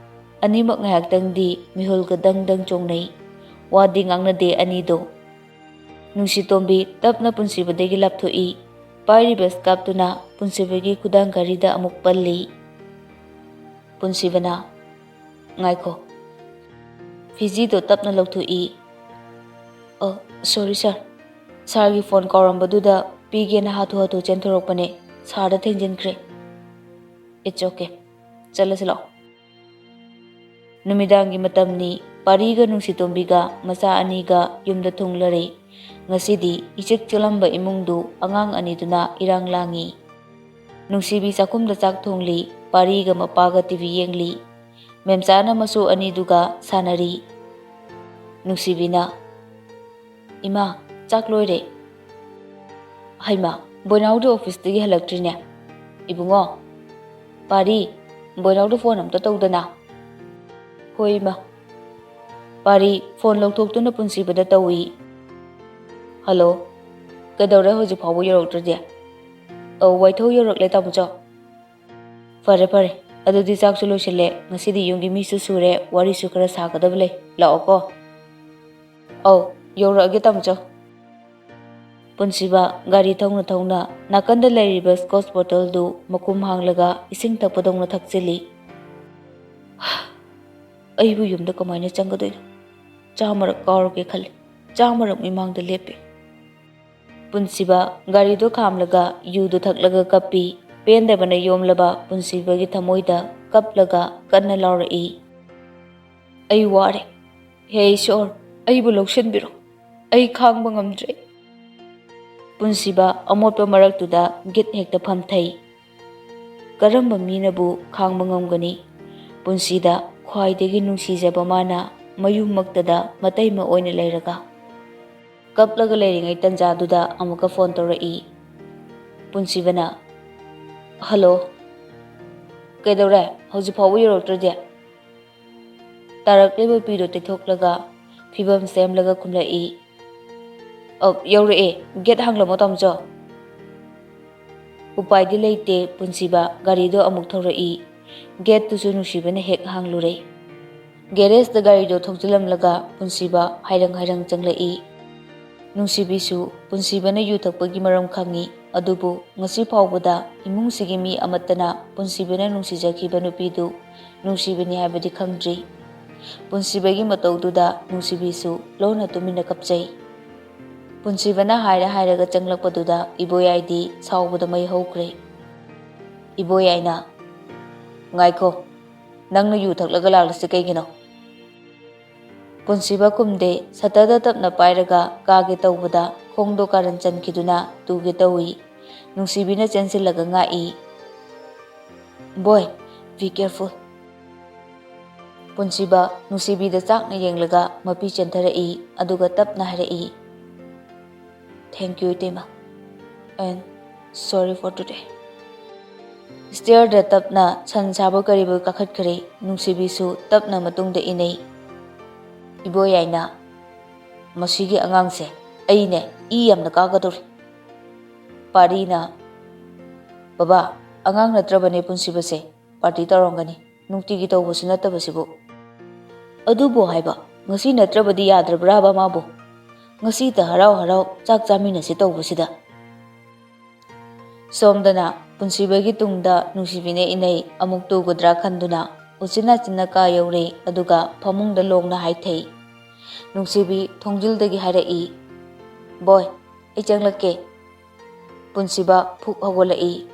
ꯑꯅꯤꯃꯛ ꯉꯥꯏꯍꯥꯛꯇꯪꯗꯤ ꯃꯤꯍꯨꯜꯒ ꯗꯪ ꯗꯪ ꯆꯣꯡꯅꯩ꯫ ꯋꯥꯗꯤ ꯉꯥꯡꯅꯗꯦ ꯑꯅꯤꯗꯣ꯫ ꯅꯨꯡꯁꯤꯇꯣꯝꯕꯤ ꯇꯞꯅ ꯄꯨꯟꯁꯤꯕꯗꯒꯤ ꯂꯥꯞꯊꯣꯛꯏ꯫ ꯄꯥꯏꯔꯤꯕ ꯁ꯭ꯀꯥꯞꯇꯨꯅ ꯄꯨꯟꯁꯤꯕꯒꯤ ꯈꯨꯗꯥꯡ ꯘꯔꯤꯗ ꯑꯃꯨꯛ ꯄꯜꯂꯤ꯫ ꯄꯨꯟꯁꯤꯕꯅ, "ꯉꯥꯏꯈꯣ꯫" ꯐꯤꯖꯤꯗꯣ ꯇꯞꯅ ꯂꯧꯊꯣꯛꯏ꯫ "ꯑꯣ, ꯁꯣꯔꯤ ꯁꯥꯔ꯫ ꯁꯥꯔꯒꯤ ꯐꯣꯟ ꯀꯥꯎꯔꯝꯕꯗꯨꯗ ꯄꯤꯒꯦꯅ ꯍꯥꯊꯨ ꯍꯥꯊꯨ ꯆꯦꯟꯊꯣꯔꯛꯄꯅꯦ꯫ ꯁꯥꯔꯗ ꯊꯦꯡꯖꯤꯟꯈ꯭ꯔꯦ꯫" "It's okay꯫ ꯆꯠꯂꯁꯤ ꯂꯥꯛꯑꯣ꯫" ꯅꯨꯃꯤꯗꯥꯡꯒꯤ ꯃꯇꯝꯅꯤ꯫ ꯄꯥꯔꯤꯒ ꯅꯨꯡꯁꯤꯇꯣꯝꯕꯤꯒ ꯃꯆꯥ ꯑꯅꯤꯒ ꯌꯨꯝꯗ ꯊꯨꯡꯂꯔꯦ꯫ ꯉꯁꯤꯗꯤ ꯏꯆꯤꯛ ꯆꯤꯛꯂꯝꯕ ꯏꯃꯨꯡꯗꯨ ꯑꯉꯥꯡ ꯑꯅꯤꯗꯨꯅ ꯏꯔꯥꯡ ꯂꯥꯡꯉꯤ꯫ ꯅꯨꯡꯁꯤꯕꯤ ꯆꯥꯛꯈꯨꯝꯗ ꯆꯥꯛ ꯊꯣꯡꯂꯤ꯫ ꯄꯥꯔꯤꯒ ꯃꯄꯥꯒ ꯇꯤꯚꯤ ꯌꯦꯡꯂꯤ꯫ ꯃꯦꯝꯆꯥꯅ ꯃꯁꯨ ꯑꯅꯤꯗꯨꯒ ꯁꯥꯟꯅꯔꯤ꯫ ꯅꯨꯡꯁꯤꯕꯤꯅ, "ꯏꯃꯥ, ꯆꯥꯛ ꯂꯣꯏꯔꯦ꯫" "ꯍꯩꯃꯥ, ꯕꯣꯏꯅꯥꯎꯗꯤ ꯑꯣꯐꯤꯁꯇꯒꯤ ꯍꯜꯂꯛꯇ꯭ꯔꯤꯅꯦ꯫ ꯏꯕꯨꯡꯉꯣ, ꯄꯥꯔꯤ, ꯕꯣꯏꯅꯥꯎꯗ ꯐꯣꯟ ꯑꯝꯇ ꯇꯧꯗꯅ꯫" "ꯍꯣꯏ, ꯏꯃꯥ꯫" ꯄꯥꯔꯤ ꯐꯣꯟ ꯂꯧꯊꯣꯛꯇꯨꯅ ꯄꯨꯟꯁꯤꯕꯗ ꯇꯧꯏ꯫ "ꯍꯜꯂꯣ, ꯀꯩꯗꯧꯔꯦ ꯍꯧꯖꯤꯛ ꯐꯥꯎꯕ ꯌꯧꯔꯛꯇ꯭ꯔꯗꯤ?" "ꯑꯧ, ꯋꯥꯏꯊꯧ ꯌꯧꯔꯛꯂꯦ, ꯇꯥꯃꯣꯆꯧ꯫" "ꯐꯔꯦ, ꯐꯔꯦ꯫ ꯑꯗꯨꯗꯤ ꯆꯥꯛꯁꯨ ꯂꯣꯏꯁꯤꯜꯂꯦ꯫ ꯉꯁꯤꯗꯤ ꯌꯨꯝꯒꯤ ꯃꯤꯁꯨ ꯁꯨꯔꯦ, ꯋꯥꯔꯤꯁꯨ ꯈꯔ ꯁꯥꯒꯗꯕ ꯂꯩ꯫ ꯂꯥꯛꯑꯣꯀꯣ꯫" "ꯑꯧ, ꯌꯧꯔꯛꯑꯒꯦ, ꯇꯥꯃꯣꯆꯧ꯫" ꯄꯨꯟꯁꯤꯕ ꯒꯥꯔꯤ ꯊꯧꯅ ꯊꯧꯅ ꯅꯥꯀꯟꯗ ꯂꯩꯔꯤꯕ ꯁ꯭ꯀꯣꯆ ꯕꯣꯇꯜꯗꯨ ꯃꯈꯨꯝ ꯍꯥꯡꯂꯒ ꯏꯁꯤꯡ ꯊꯛꯄꯗꯧꯅ ꯊꯛꯆꯤꯜꯂꯤ꯫ "ꯑꯩꯕꯨ ꯌꯨꯝꯗ ꯀꯃꯥꯏꯅ ꯆꯪꯒꯗꯣꯏꯅꯣ? ꯆꯥꯝꯃꯔꯛ ꯀꯥꯎꯔꯒꯦ ꯈꯜꯂꯤ꯫ ꯆꯥꯝꯃꯔꯛ ꯃꯤꯃꯥꯡꯗ ꯂꯦꯞꯄꯤ꯫" ꯄꯨꯟꯁꯤꯕ ꯒꯥꯔꯤꯗꯨ ꯈꯥꯝꯂꯒ ꯌꯨꯗꯨ ꯊꯛꯂꯒ ꯀꯞꯄꯤ꯫ ꯄꯦꯟꯗꯕꯅ ꯌꯣꯝꯂꯕ ꯄꯨꯟꯁꯤꯕꯒꯤ ꯊꯃꯣꯏꯗ ꯀꯞꯂꯒ ꯀꯟꯅ ꯂꯥꯎꯔꯛꯏ꯫ "ꯑꯩ ꯋꯥꯔꯦ꯫ ꯍꯦ ꯏꯁꯣꯔ, ꯑꯩꯕꯨ ꯂꯧꯁꯤꯟꯕꯤꯔꯣ꯫ ꯑꯩ ꯈꯥꯡꯕ ꯉꯝꯗ꯭ꯔꯦ꯫ ꯄꯨꯟꯁꯤꯕ ꯑꯃꯣꯠꯄ ꯃꯔꯛꯇꯨꯗ ꯒꯤꯠ ꯍꯦꯛꯇ ꯐꯝꯊꯩ꯫ ꯀꯔꯝꯕ ꯃꯤꯅꯕꯨ ꯈꯥꯡꯕ ꯉꯝꯒꯅꯤ? ꯄꯨꯟꯁꯤꯗ ꯈ꯭ꯋꯥꯏꯗꯒꯤ ꯅꯨꯡꯁꯤꯖꯕ ꯃꯥꯅ ꯃꯌꯨꯝꯃꯛꯇꯗ ꯃꯇꯩꯃ ꯑꯣꯏꯅ ꯂꯩꯔꯒ꯫ ꯀꯞꯂꯒ ꯂꯩꯔꯤꯉꯩ ꯇꯟꯖꯥꯗꯨꯗ ꯑꯃꯨꯛꯀ ꯐꯣꯟ ꯇꯧꯔꯛꯏ꯫ ꯄꯨꯟꯁꯤꯕꯅ, "ꯍꯜꯂꯣ, ꯀꯩꯗꯧꯔꯦ? ꯍꯧꯖꯤꯛ ꯐꯥꯎꯕ ꯌꯧꯔꯛꯇ꯭ꯔꯗꯤ?" ꯇꯥꯔꯛꯂꯤꯕ ꯄꯤꯗꯨ ꯇꯩꯊꯣꯛꯂꯒ ꯐꯤꯕꯝ ꯁꯦꯝꯂꯒ ꯈꯨꯝꯂꯛꯏ꯫ "ꯑ, ꯌꯧꯔꯛꯑꯦ, ꯒꯦꯠ ꯍꯥꯡꯂꯝꯃꯣ ꯇꯥꯃꯣꯆꯧ꯫" ꯎꯄꯥꯏꯗꯤ ꯂꯩꯇꯦ, ꯄꯨꯟꯁꯤꯕ ꯒꯥꯔꯤꯗꯣ ꯑꯃꯨꯛ ꯊꯧꯔꯛꯏ꯫ ꯒꯦꯠꯇꯨꯁꯨ ꯅꯨꯡꯁꯤꯕꯅ ꯍꯦꯛ ꯍꯥꯡꯂꯨꯔꯦ꯫ ꯒꯦꯔꯦꯖꯇ ꯒꯥꯔꯤꯗꯣ ꯊꯧꯖꯤꯜꯂꯝꯂꯒ ꯄꯨꯟꯁꯤꯕ ꯍꯥꯏꯔꯪ ꯍꯥꯏꯔꯪ ꯆꯪꯂꯛꯏ꯫ ꯅꯨꯡꯁꯤꯕꯤꯁꯨ ꯄꯨꯟꯁꯤꯕꯅ ꯌꯨ ꯊꯛꯄꯒꯤ ꯃꯔꯝ ꯈꯪꯏ, ꯑꯗꯨꯕꯨ ꯉꯁꯤ ꯐꯥꯎꯕꯗ ꯏꯃꯨꯡꯁꯤꯒꯤ ꯃꯤ ꯑꯃꯠꯇꯅ ꯄꯨꯟꯁꯤꯕꯅ ꯅꯨꯡꯁꯤꯖꯈꯤꯕ ꯅꯨꯄꯤꯗꯨ ꯅꯨꯡꯁꯤꯕꯅꯤ ꯍꯥꯏꯕꯗꯤ ꯈꯪꯗ꯭ꯔꯤ꯫ ꯄꯨꯟꯁꯤꯕꯒꯤ ꯃꯇꯧꯗꯨꯗ ꯅꯨꯡꯁꯤꯕꯤꯁꯨ ꯂꯣꯟꯅ ꯇꯨꯃꯤꯟꯅ ꯀꯞꯆꯩ꯫ ꯄꯨꯟꯁꯤꯕꯅ ꯍꯥꯏꯔ ꯍꯥꯏꯔꯒ ꯆꯪꯂꯛꯄꯗꯨꯗ ꯏꯕꯣꯌꯥꯏꯗꯤ ꯁꯥꯎꯕꯗ ꯃꯩ ꯍꯧꯈ꯭ꯔꯦ꯫ ꯏꯕꯣꯌꯥꯏꯅ, "ꯉꯥꯏꯈꯣ, ꯅꯪꯅ ꯌꯨ ꯊꯛꯂꯒ ꯂꯥꯛꯂꯤꯁꯤ ꯀꯩꯒꯤꯅꯣ?" ꯄꯨꯟꯁꯤꯕ ꯈꯨꯝꯗꯦ, ꯁꯇꯔꯗ ꯇꯞꯅ ꯄꯥꯏꯔꯒ ꯀꯥꯒꯦ ꯇꯧꯕꯗ ꯈꯣꯡꯗꯣ ꯀꯥꯔꯟ ꯆꯟꯈꯤꯗꯨꯅ ꯇꯨꯒꯦ ꯇꯧꯏ꯫ ꯅꯨꯡꯁꯤꯕꯤꯅ ꯆꯦꯟꯁꯤꯜꯂꯒ ꯉꯥꯛꯏ꯫ "ꯕꯣꯏ, be careful꯫" ꯄꯨꯟꯁꯤꯕ ꯅꯨꯡꯁꯤꯕꯤꯗ ꯆꯥꯛꯅ ꯌꯦꯡꯂꯒ ꯃꯄꯤ ꯆꯦꯟꯊꯔꯛꯏ, ꯑꯗꯨꯒ ꯇꯞꯅ ꯍꯥꯏꯔꯛꯏ, "Thank you, ꯏꯇꯩꯃ, and sorry for today꯫" ꯁ꯭ꯇꯦꯌꯔꯗ ꯇꯞꯅ ꯁꯟ ꯁꯥꯕ ꯀꯔꯤꯕ ꯀꯥꯈꯠꯈ꯭ꯔꯦ꯫ ꯅꯨꯡꯁꯤꯕꯤꯁꯨ ꯇꯞꯅ ꯃꯇꯨꯡꯗ ꯏꯅꯩ꯫ ꯏꯕꯣꯌꯥꯏꯅ, "ꯃꯁꯤꯒꯤ ꯑꯉꯥꯡꯁꯦ ꯑꯩꯅꯦ ꯏ ꯌꯥꯝꯅ ꯀꯥꯒꯗꯧꯔꯤ꯫" ꯄꯥꯔꯤꯅ, "ꯕꯕꯥ, ꯑꯉꯥꯡ ꯅꯠꯇ꯭ꯔꯕꯅꯦ ꯄꯨꯟꯁꯤꯕꯁꯦ, ꯄꯥꯔꯇꯤ ꯇꯧꯔꯝꯒꯅꯤ, ꯅꯨꯡꯇꯤꯒꯤ ꯇꯧꯕꯁꯨ ꯅꯠꯇꯕꯁꯤꯕꯨ꯫" ꯑꯗꯨꯕꯨ ꯍꯥꯏꯕ, ꯉꯁꯤ ꯅꯠꯇ꯭ꯔꯕꯗꯤ ꯌꯥꯗ꯭ꯔꯕ꯭ꯔꯥꯕ ꯃꯥꯕꯨ? ꯉꯁꯤꯇ ꯍꯔꯥꯎ ꯍꯔꯥꯎ ꯆꯥꯛ ꯆꯥꯃꯤꯟꯅꯁꯤ ꯇꯧꯕꯁꯤꯗ꯫ ꯁꯣꯝꯗꯅ ꯄꯨꯟꯁꯤꯕꯒꯤ ꯇꯨꯡꯗ ꯅꯨꯡꯁꯤꯕꯤꯅ ꯏꯅꯩ꯫ ꯑꯃꯨꯛ ꯇꯨꯒꯗ꯭ꯔꯥ ꯈꯟꯗꯨꯅ ꯎꯆꯤꯟ ꯅꯥꯆꯤꯟꯅ ꯀꯥ ꯌꯧꯔꯦ, ꯑꯗꯨꯒ ꯐꯃꯨꯡꯗ ꯂꯣꯡꯅ ꯍꯥꯏꯊꯩ꯫ ꯅꯨꯡꯁꯤꯕꯤ ꯊꯣꯡꯖꯤꯜꯗꯒꯤ ꯍꯥꯏꯔꯛꯏ, "ꯕꯣꯏ, ꯑꯩ ꯆꯪꯂꯛꯀꯦ꯫" ꯄꯨꯟꯁꯤꯕ ꯐꯨꯛ ꯍꯧꯒꯠꯂꯛꯏ꯫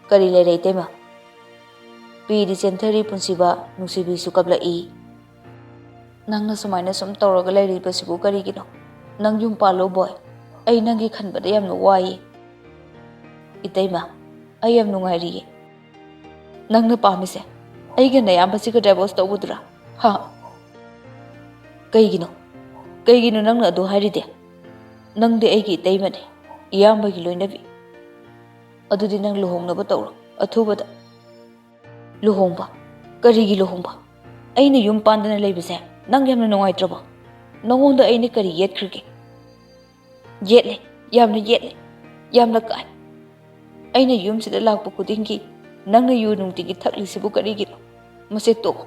"ꯀꯔꯤ ꯂꯩꯔꯦ ꯏꯇꯩꯃ?" ꯄꯤꯗꯤ ꯆꯦꯟꯊꯔꯤ ꯄꯨꯟꯁꯤꯕ, ꯅꯨꯡꯁꯤꯕꯤꯁꯨ ꯀꯞꯂꯛꯏ꯫ "ꯅꯪꯅ ꯁꯨꯃꯥꯏꯅ ꯁꯨꯝ ꯇꯧꯔꯒ ꯂꯩꯔꯤꯕꯁꯤꯕꯨ ꯀꯔꯤꯒꯤꯅꯣ? ꯅꯪ ꯌꯨꯝ ꯄꯥꯜꯂꯣ ꯕꯣꯏ꯫" ꯑꯩ ꯅꯪꯒꯤ ꯈꯟꯕꯗ ꯌꯥꯝꯅ ꯋꯥꯏꯌꯦ꯫ ꯏꯇꯩꯃ, ꯑꯩ ꯌꯥꯝ ꯅꯨꯡꯉꯥꯏꯔꯤꯌꯦ꯫ ꯅꯪꯅ ꯄꯥꯝꯃꯤꯁꯦ ꯑꯩꯒ ꯅꯌꯥꯝꯕꯁꯤꯒ divorce ꯇꯧꯕꯗꯨꯔꯥ? ꯍꯥ? ꯀꯩꯒꯤꯅꯣ? ꯀꯩꯒꯤꯅꯣ ꯅꯪꯅ ꯑꯗꯨ ꯍꯥꯏꯔꯤꯗꯤ? ꯅꯪꯗꯤ ꯑꯩꯒꯤ ꯏꯇꯩꯃꯅꯦ, ꯏꯌꯥꯝꯕꯒꯤ ꯂꯣꯏꯅꯕꯤ꯫ ꯑꯗꯨꯗꯤ ꯅꯪ ꯂꯨꯍꯣꯡꯅꯕ ꯇꯧꯔꯣ, ꯑꯊꯨꯕꯗ꯫ ꯂꯨꯍꯣꯡꯕ? ꯀꯔꯤꯒꯤ ꯂꯨꯍꯣꯡꯕ? ꯑꯩꯅ ꯌꯨꯝ ꯄꯥꯟꯗꯅ ꯂꯩꯕꯁꯦ ꯅꯪ ꯌꯥꯝꯅ ꯅꯨꯡꯉꯥꯏꯇ꯭ꯔꯕꯣ? ꯅꯉꯣꯟꯗ ꯑꯩꯅ ꯀꯔꯤ ꯌꯦꯠꯈ꯭ꯔꯒꯦ? ꯌꯦꯠꯂꯦ, ꯌꯥꯝꯅ ꯌꯦꯠꯂꯦ, ꯌꯥꯝꯅ ꯀꯥꯏ꯫ ꯑꯩꯅ ꯌꯨꯝꯁꯤꯗ ꯂꯥꯛꯄ ꯈꯨꯗꯤꯡꯒꯤ ꯅꯪꯅ ꯌꯨ ꯅꯨꯡꯇꯤꯒꯤ ꯊꯛꯂꯤꯁꯤꯕꯨ ꯀꯔꯤꯒꯤꯅꯣ? ꯃꯁꯦ ꯇꯣꯛꯑꯣ꯫